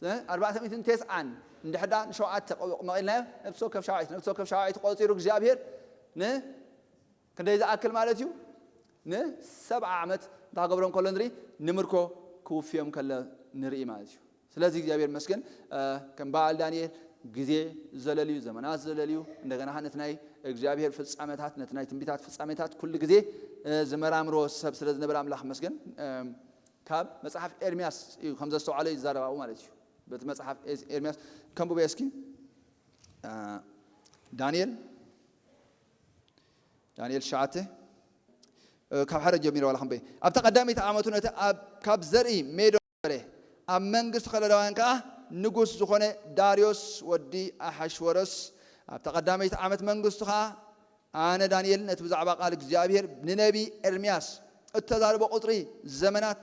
እ፣ ኣርባዕተ ሚእትን ተስዓን እንድሕር ደኣ ንሸውዓተ መቒልናዮ፣ ነብሲ ወከፍ ሸውዓይቲ፣ ነብሲ ወከፍ ሸውዓይቲ ቆጺሩ እግዚኣብሔር ን-፣ ክንደይ ዝኣክል ማለት እዩ? ንሰብዓ ዓመት እንታይ ክገብሮም ከሎ ንርኢ? ንምርኮ ክውፍዮም ከሎ ንርኢ ማለት እዩ። ስለዚ እግዚኣብሔር ይመስገን፣ እ፣ ከም በዓል ዳንኤል ግዜ ዘለልዩ፣ ዘመናት ዘለልዩ፣ እንደገና ነቲ ናይ እግዚኣብሔር ፍጻመታት፣ ነቲ ናይ ትንቢታት ፍጻሜታት ኩሉ ግዜ፣ እ፣ ዝመራምሮ ሰብ ስለ ዝነበረ ኣምላኽ ይመስገን። እ፣ ካብ መጽሓፍ ኤርምያስ እዩ ከም ዘስተውዓሎ እዩ ዝዛረብ ኣብኡ ማለት እዩ። በቲ መጽሓፍ ኤስ-፣ ኤርምያስ ከንብቦ እስኪ። እ፣ ዳንኤል፣ ዳንኤል ትሽዓተ፣ እ፣ ካብ ሓደ ጀሚረ ዋላ ክንበይ። ኣብታ ቀዳመይቲ ዓመቱ ነቲ ኣብ፣ ካብ ዘርኢ ሜዶ ነበረ። ኣብ መንግስቲ ከለዳውያን ከኣ ንጉስ ዝኾነ ዳርዮስ ወዲ ኣሓሽወሮስ ኣብታ ቀዳመይቲ ዓመት መንግስቱ ከኣ ኣነ ዳንኤል ነቲ ብዛዕባ ቃል እግዚኣብሔር ንነቢ ኤርምያስ እተዛረቦ ቁጽሪ ዘመናት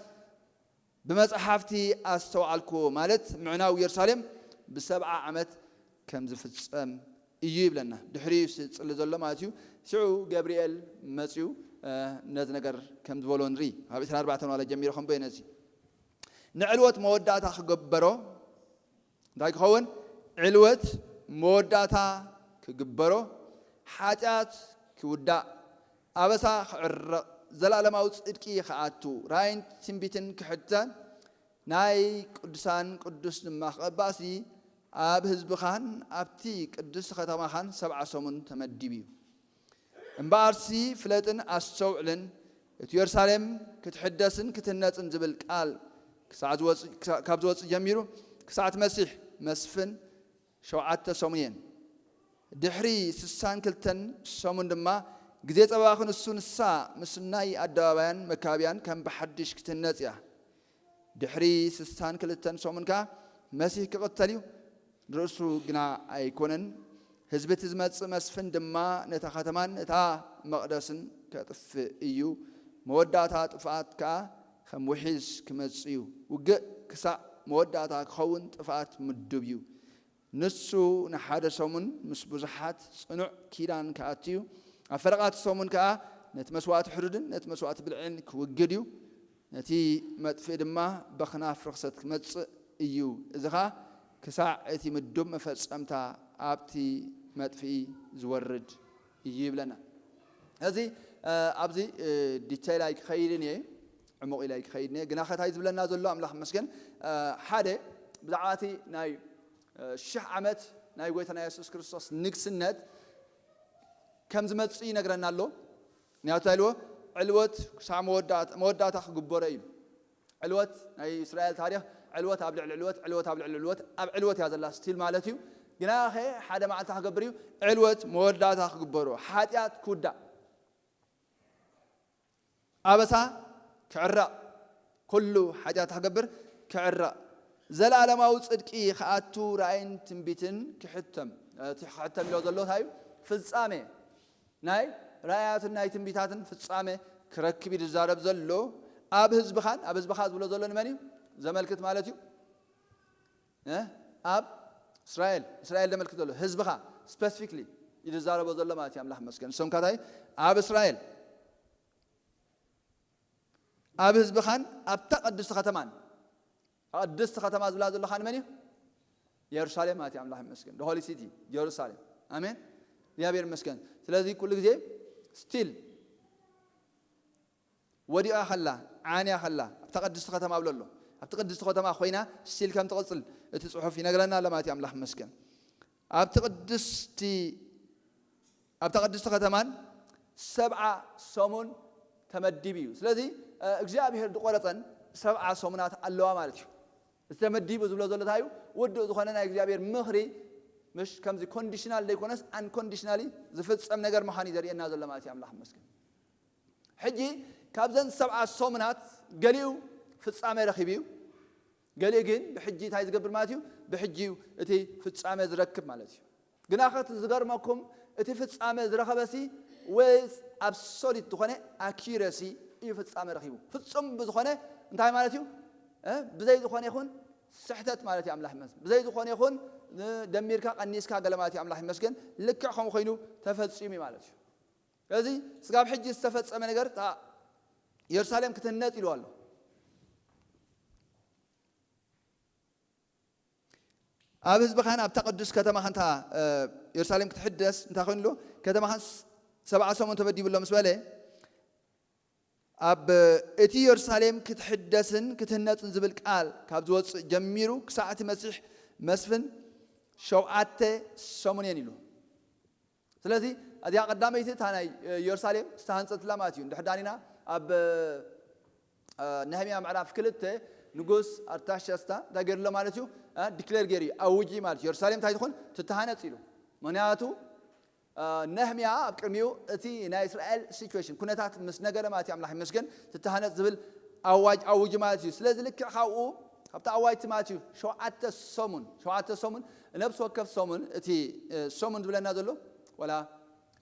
ብመጽሓፍቲ ኣስተውዓልኩ፣ ማለት ምዕናው ኢየሩሳሌም ብሰብዓ ዓመት ከም ዝፍጸም እዩ ይብለና። ድሕሪኡ ዝጽሊ ዘሎ ማለት እዩ። ሽዑ ገብርኤል መጺኡ፣ እ፣ ነዚ ነገር ከም ዝበሎ ንርኢ። ካብ ዕስራን ኣርባዕተን ዋላ ጀሚረ ከንብቦ ነዚ። ንዕልወት መወዳእታ ክግበሮ፣ እንታይ ክኸውን? ዕልወት መወዳእታ ክግበሮ፣ ሓጢኣት ክውዳእ፣ ኣበሳ ክዕረቕ፣ ዘላለማዊ ጽድቂ ክኣቱ፣ ራእይን ትንቢትን ክሕተን፣ ናይ ቅዱሳን ቅዱስ ድማ ክቐባእሲ፣ ኣብ ህዝብኻን ኣብቲ ቅድስቲ ከተማኻን ሰብዓ ሰሙን ተመዲቡ እዩ። እምበኣርሲ ፍለጥን ኣስተውዕልን፣ እቲ የሩሳሌም ክትሕደስን ክትህነጽን ዝብል ቃል ክሳዕ ዝወጽእ፣ ክሳ-፣ ካብ ዝወጽእ ጀሚሩ ክሳዕ እቲ መሲሕ መስፍን ሸውዓተ ሰሙን እየን። ድሕሪ ስሳን ክልተን ሰሙን ድማ ግዜ ጸባኺ ንሱ ንሳ ምስ ናይ ኣደባባያን መካብያን ከም ብሓድሽ ክትህነጽ እያ። ድሕሪ ስሳን ክልተን ሰሙን ከኣ መሲህ ክቕተል እዩ፣ ርእሱ ግና ኣይኮነን። ህዝቢ እቲ ዝመጽእ መስፍን ድማ ነታ ከተማን ነታ መቕደስን ከጥፍእ እዩ። መወዳእታ ጥፍኣት ከኣ ከም ውሒዝ ክመጽእ እዩ። ውግእ ክሳዕ መወዳእታ ክኸውን ጥፍኣት ምዱብ እዩ። ንሱ ንሓደ ሰሙን ምስ ብዙሓት ጽኑዕ ኪዳን ክኣቱ እዩ። ኣብ ፈረቓ እቲ ሰሙን ከኣ ነቲ መስዋእቲ ሕሩድን ነቲ መስዋእቲ ብልዕን ክውግድ እዩ። ነቲ መጥፍኢ ድማ በኽናፍ ርኽሰት ክመጽእ እዩ። እዚ ኸኣ ክሳዕ እቲ ምዱብ መፈጸምታ ኣብቲ መጥፍኢ ዝወርድ እዩ ይብለና። እዚ ኣብዚ ዲቴይል ኣይክኸይድን እየ፣ ዕሙቕ ኢለ ኣይክኸይድን እየ። ግና ኸ እንታይ ዝብለና ዘሎ ኣምላኽ መስገን ሓደ ብዛዕባ እቲ ናይ ሽሕ ዓመት ናይ ጎይታና የሱስ ክርስቶስ ንግስነት ከም ዝመጽእ ይነግረና ኣሎ። ምክንያቱ እንታይ ኢልዎ? ዕልወት ክሳዕ መወዳእታ ክግበሮ እዩ። ዕልወት ናይ እስራኤል ታሪኽ ዕልወት ኣብ ልዕሊ ዕልወት ዕልወት ኣብ ልዕሊ ዕልወት ኣብ ዕልወት እያ ዘላ ስቲል ማለት እዩ። ግና ኸ ሓደ መዓልቲ ክገብር እዩ። ዕልወት መወዳእታ ክግበሮ፣ ሓጢኣት ክውዳእ፣ ኣበሳ ክዕረቕ፣ ኩሉ ሓጢኣት ክገብር ክዕረቕ፣ ዘለኣለማዊ ጽድቂ ክኣቱ ራእይን ትንቢትን ክሕተም። እቲ ክሕተም ኢሎ ዘሎ እንታይ እዩ? ፍጻሜ ናይ ራእያትን ናይ ትንቢታትን ፍጻሜ ክረክብ እዩ ዝዛረብ ዘሎ። ኣብ ህዝብኻን፣ ኣብ ህዝብኻ ዝብሎ ዘሎ ንመን እዩ ዘመልክት ማለት እዩ? እ? ኣብ እስራኤል፣ እስራኤል ዘመልክት ዘሎ ህዝብኻ ስፔሲፊክሊ እዩ ዝዛረቦ ዘሎ ማለት እዩ። ኣምላኽ መስገን። እሶም ካታይ ኣብ እስራኤል ኣብ ህዝብኻን ኣብታ ቅድስቲ ከተማን፣ ቅድስቲ ከተማ ዝብላ ዘለኻ ንመን እዩ? የሩሳሌም ማለት እዩ። ኣምላኽ ይመስገን። The holy city ጀሩሳሌም። ኣሜን። እግዚኣብሔር ይመስገን። ስለዚ ኩሉ ግዜ ስቲል ወዲቓ ከላ፣ ዓንያ ከላ፣ ኣብታ ቅድስቲ ከተማ ብሎ ኣሎ። ኣብቲ ቅድስቲ ከተማ ኮይና ስቲል ከም ትቕጽል እቲ ጽሑፍ ይነግረና ኣሎ ማለት እዩ። ኣምላኽ ይመስገን። ኣብቲ ቅድስቲ ኣብታ ቅድስቲ ከተማን ሰብዓ ሰሙን ተመዲቡ እዩ። ስለዚ እግዚኣብሔር ዝቆረፀን ሰብዓ ሰሙናት ኣለዋ ማለት እዩ። እቲ ተመዲቡ ዝብሎ ዘሎ እንታይ እዩ? ውዱእ ዝኾነ ናይ እግዚኣብሔር ምኽሪ ምሽ ከምዚ ኮንዲሽናል ዘይኮነስ ኣንኮንዲሽናሊ ዝፍጸም ነገር ምዃን እዩ ዘርእየና ዘሎ ማለት እዩ። ኣምላኽ ይመስገን። ሕጂ ካብዘን ሰብዓ ሰሙናት ገሊኡ ፍጻሜ ረኺቡ እዩ። ገሊኡ ግን ብሕጂ እንታይ ዝገብር ማለት እዩ? ብሕጂ እዩ እቲ ፍጻሜ ዝረክብ ማለት እዩ። ግና ኸቲ ዝገርመኩም እቲ ፍጻሜ ዝረኸበሲ ወይስ ኣብሶሊት ዝኾነ ኣኪረሲ እዩ ፍጻሜ ረኺቡ። ፍጹም ብዝኾነ እንታይ ማለት እዩ? እ? ብዘይ ዝኾነ ይኹን ስሕተት ማለት እዩ። ኣምላኽ ይመስገን። ብዘይ ዝኾነ ይኹን ደሚርካ ቀኒስካ ገለ ማለት እዩ። ኣምላኽ ይመስገን። ልክዕ ከምኡ ኮይኑ ተፈጺሙ እዩ ማለት እዩ። ስለዚ ስጋብ ሕጂ ዝተፈጸመ ነገር እታ የሩሳሌም ክትህነጽ ኢሉ ኣሎ። ኣብ ህዝብኻን ኣብታ ቅዱስ ከተማኻ እንታ የሩሳሌም ክትሕደስ እንታይ ኮይኑ ኣሎ? ከተማኻን ሰብዓ ሰሙን ተመዲቡ ኣሎ ምስ በለ ኣብ እቲ የሩሳሌም ክትሕደስን ክትህነጽን ዝብል ቃል ካብ ዝወጽእ ጀሚሩ ክሳዕ እቲ መሲሕ መስፍን ሸውዓተ ሰሙን እየን ኢሉ። ስለዚ እዚኣ ቀዳመይቲ እታ ናይ የሩሳሌም ዝተሃንጸትላ ማለት እዩ። እንድሕር ዳኒና ኣብ ነህምያ ምዕራፍ ክልተ ንጉስ ኣርታሸስታ እንታይ ገይሩ ኣሎ ማለት እዩ? ዲክሌር ገይሩ እዩ፣ ኣውጂ ማለት እዩ። የሩሳሌም እንታይ ትኾን? ትተሃነጽ ኢሉ። ምክንያቱ ነህምያ ኣብ ቅድሚኡ እቲ ናይ እስራኤል ሲቹዌሽን ኩነታት ምስ ነገረ ማለት እዩ። ኣምላኽ ይመስገን። ትተሃነጽ ዝብል ኣዋጅ ኣውጂ ማለት እዩ። ስለዚ ልክዕ ካብኡ ካብቲ ኣዋጅ እቲ ማለት እዩ ሸውዓተ ሰሙን ሸውዓተ ሰሙን ነብሲ ወከፍ ሰሙን እቲ ሰሙን ዝብለና ዘሎ ወላ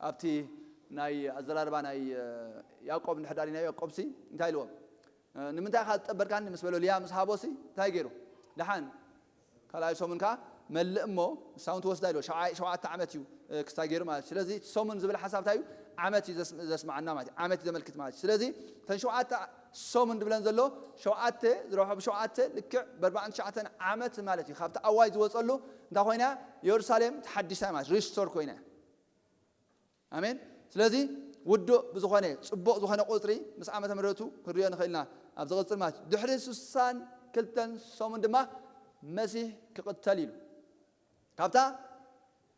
ኣብቲ ናይ ኣዘራርባ ናይ ያዕቆብ እንድሕር ዳሪና ያዕቆብ ሲ እንታይ ኢልዎም? ንምንታይ ኢኻ ዝጠበርካኒ ምስ በሎ ልያ ምስ ሃቦ ሲ እንታይ ገይሩ? ደሓን ካልኣይ ሰሙን ከዓ መልእ እሞ ንሳውን ትወስዳ ኢልዎ። ሸውዓተ ዓመት እዩ ክስታይ ገይሩ ማለት እዩ። ስለዚ ሰሙን ዝብል ሓሳብ እንታይ እዩ? ዓመት እዩ ዘስምዓና ማለት እዩ። ዓመት እዩ ዘመልክት ማለት እዩ። ስለዚ እተን ሸውዓተ ሰሙን ዝብለን ዘሎ ሸውዓተ ዝረብሖ ብሸውዓተ ልክዕ ብኣርባዕን ትሽዓተን ዓመት ማለት እዩ። ካብቲ ኣዋጅ ዝወፀሉ እንታይ ኮይና? የሩሳሌም ተሓዲሳ ማለት ሪስቶር ኮይና። ኣሜን። ስለዚ ውዱእ ብዝኾነ ጽቡቕ ዝኾነ ቁጽሪ ምስ ዓመተ ምሕረቱ ክንሪኦ ንኽእል ኢና። ኣብ ዝቕጽል ማለት እዩ። ድሕሪ ስሳን ክልተን ሰሙን ድማ መሲሕ ክቕተል ኢሉ ካብታ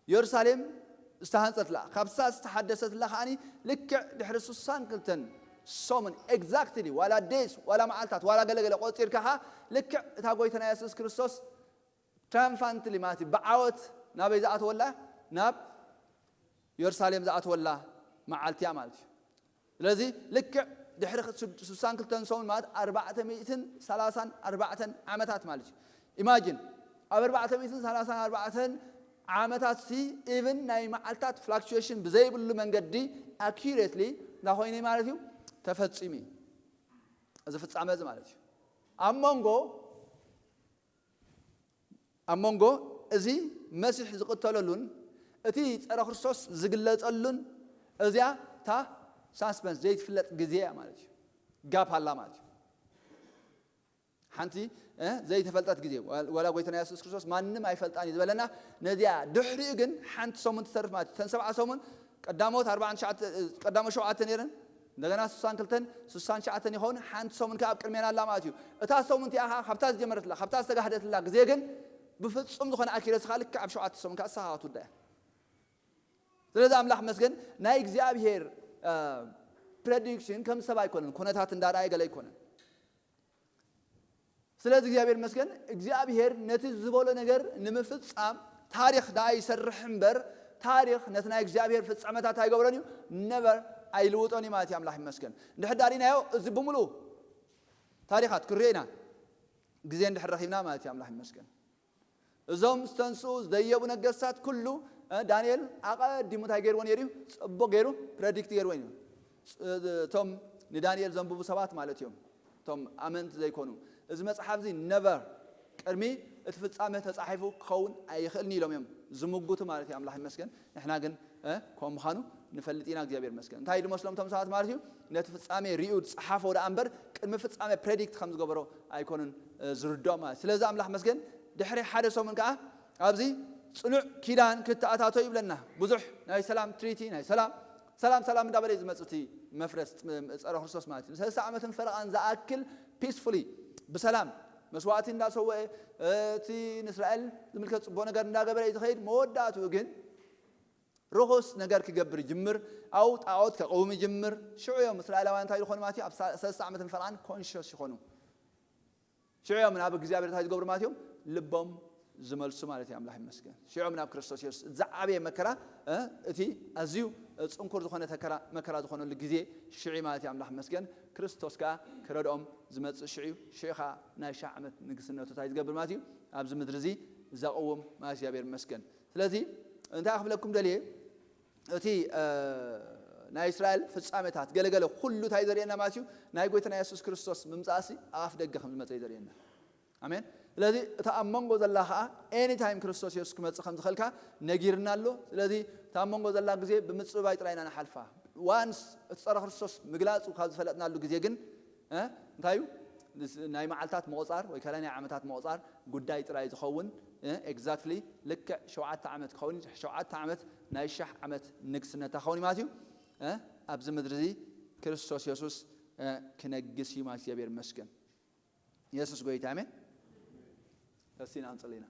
የሩሳሌም ዝተሃንጸትላ ካብሳ ዝተሓደሰትላ ከዓኒ ልክዕ ድሕሪ ስሳን ክልተን ሰሙን ኤግዛክትሊ ዋላ ዴይስ ዋላ መዓልታት ዋላ ገለገለ ቆጺርካ ኸዓ ልክዕ እታ ጎይታና የሱስ ክርስቶስ ትራያምፋንትሊ ማለት እዩ ብዓወት ናበይ ዝኣተወላ ናብ የሩሳሌም ዝኣተወላ መዓልቲ እያ ማለት እዩ። ስለዚ ልክዕ ድሕሪ ስሳን ክልተን ሰሙን ማለት ኣርባዕተ ሚእትን ሰላሳን ኣርባዕተን ዓመታት ማለት እዩ። ኢማጂን ኣብ ኣርባዕተ ሚእትን ሰላሳን ኣርባዕተን ዓመታት ሲ ኢቭን ናይ መዓልታት ፍላክቹዌሽን ብዘይብሉ መንገዲ ኣኪሬትሊ እንታይ ኮይኑ ማለት እዩ ተፈፂሙ እዩ። እዚ ፍፃመ እዚ ማለት እዩ ኣብ መንጎ ኣብ መንጎ እዚ መሲሕ ዝቕተለሉን እቲ ጸረ ክርስቶስ ዝግለጸሉን እዚኣ እታ ሳስፐንስ ዘይትፍለጥ ግዜ እያ ማለት እዩ። ጋፕ ኣላ ማለት እዩ። ሓንቲ ዘይተፈልጠት ግዜ፣ ወላ ጎይታና የሱስ ክርስቶስ ማንም ኣይፈልጣን እዩ ዝበለና። ነዚኣ ድሕሪኡ ግን ሓንቲ ሰሙን ትተርፍ ማለት እዩ። ተን ሰብዓ ሰሙን ቀዳሞት ኣርባዓን ትሽዓተ ቀዳሞ ሸውዓተ ነይረን፣ እንደገና ስሳን ክልተን ስሳን ትሽዓተን ይኸውን። ሓንቲ ሰሙን ከኣ ኣብ ቅድሜና ኣላ ማለት እዩ። እታ ሰሙን እቲኣ ከኣ ካብታ ዝጀመረትላ ካብታ ዝተጋህደትላ ግዜ ግን ብፍጹም ዝኾነ ኣኪረስ ከኣ ልክዕ ኣብ ሸውዓተ ሰሙን ከኣ እሳ ከኣ ክትውዳ እያ። ስለዚ ኣምላኽ መስገን ናይ እግዚኣብሔር ፕሬዲክሽን ከም ሰብ ኣይኮነን፣ ኩነታት እንዳረኣየ ገለ ኣይኮነን። ስለዚ እግዚኣብሔር መስገን እግዚኣብሔር ነቲ ዝበሎ ነገር ንምፍጻም ታሪኽ ደኣ ይሰርሕ እምበር ታሪኽ ነቲ ናይ እግዚኣብሔር ፍጻመታት ኣይገብሮን እዩ፣ ነበር ኣይልውጦን እዩ ማለት እዩ። ኣምላኽ ይመስገን። እንድሕር ዳሪናዮ እዚ ብምሉኡ ታሪኻት ክንሪኦ ኢና ግዜ እንድሕር ረኺብና ማለት እዩ። ኣምላኽ ይመስገን። እዞም ዝተንስኡ ዝደየቡ ነገስታት ኩሉ ዳንኤል ኣቐዲሙ እንታይ ገይርዎ ነይሩ እዩ? ጽቡቕ ገይሩ ፕረዲክት ገይርዎ እዩ። እቶም ንዳንኤል ዘንብቡ ሰባት ማለት እዮም፣ እቶም ኣመንቲ ዘይኮኑ። እዚ መጽሓፍ እዚ ነቨር ቅድሚ እቲ ፍጻመ ተጻሒፉ ክኸውን ኣይኽእልን ኢሎም እዮም ዝምጉቱ ማለት እዩ። ኣምላኽ ይመስገን። ንሕና ግን ከም ምዃኑ ንፈልጥ ኢና። እግዚኣብሔር ይመስገን። እንታይ ድመስሎም እቶም ሰባት ማለት እዩ? ነቲ ፍጻሜ ሪኡ ዝጸሓፎ ደኣ እምበር ቅድሚ ፍጻሜ ፕሬዲክት ከም ዝገበሮ ኣይኮኑን ዝርድኦም ማለት። ስለዚ ኣምላኽ መስገን ድሕሪ ሓደ ሰሙን ከኣ ኣብዚ ጽኑዕ ኪዳን ክተኣታቶ ይብለና። ብዙሕ ናይ ሰላም ትሪቲ ናይ ሰላም ሰላም ሰላም እንዳበለ እዩ ዝመጽእ እቲ መፍረስ ጸረ ክርስቶስ ማለት እዩ። ሰለስተ ዓመትን ፈረቓን ዝኣክል ፒስፉሊ ብሰላም መስዋዕቲ እንዳሰወአ እቲ ንእስራኤል ዝምልከት ጽቡቕ ነገር እንዳገበረ እዩ ዝኸይድ። መወዳእትኡ ግን ርኹስ ነገር ክገብር ይጅምር፣ ኣው ጣዖት ከቕውም ይጅምር። ሽዑ እዮም እስራኤላውያን እንታይ ዝኾኑ ማለት እዩ? ኣብ ሰለስተ ዓመትን ፈርዓን ኮንሽስ ይኾኑ። ሽዑ እዮም ናብ እግዚኣብሔር እንታይ ዝገብሩ ማለት እዮም? ልቦም ዝመልሱ ማለት እዩ። ኣምላኽ ይመስገን። ሽዑ እዮም ናብ ክርስቶስ የሱስ። ዝዓበየ መከራ እቲ ኣዝዩ ጽንኩር ዝኾነ ተከራ መከራ ዝኾነሉ ግዜ ሽዑ ማለት እዩ። ኣምላኽ ይመስገን። ክርስቶስ ከኣ ክረድኦም ዝመጽእ ሽዑ እዩ። ሽዑ ከኣ ናይ ሺሕ ዓመት ንግስነቱ እንታይ ዝገብር ማለት እዩ? ኣብዚ ምድሪ እዚ ዘቕውም ማለት እግዚኣብሔር ይመስገን። ስለዚ እንታይ ክብለኩም ደልየ፣ እቲ ናይ እስራኤል ፍጻሜታት ገለገለ ኩሉ እንታይ ዘርእየና ማለት እዩ? ናይ ጎይታና የሱስ ክርስቶስ ምምጻእሲ ኣፍ ደገ ከም ዝመጸ እዩ ዘርእየና። ኣሜን። ስለዚ እታ ኣብ መንጎ ዘላ ከኣ ኤኒታይም ክርስቶስ የሱስ ክመጽእ ከም ዝኸልካ ነጊርና ኣሎ። ስለዚ እታ ኣብ መንጎ ዘላ ግዜ ብምጽብባይ ጥራይ ኢና ንሓልፋ። ዋንስ እቲ ጸረ ክርስቶስ ምግላጹ ካብ ዝፈለጥናሉ ግዜ ግን እንታይ እዩ? ናይ መዓልታት ምቑጻር ወይ ከላ ናይ ዓመታት ምቑጻር ጉዳይ ጥራይ ዝኸውን። ኤግዛክትሊ ልክዕ ሸውዓተ ዓመት ክኸውን ሸውዓተ ዓመት ናይ ሻሕ ዓመት ንግስነታ ክኸውን እዩ ማለት እዩ። ኣብዚ ምድሪ እዚ ክርስቶስ የሱስ ክነግስ እዩ ማለት እግዚኣብሔር ይመስገን። የሱስ ጎይታ ኣሜን። እስቲ ኢና ንጽሊ ኢና።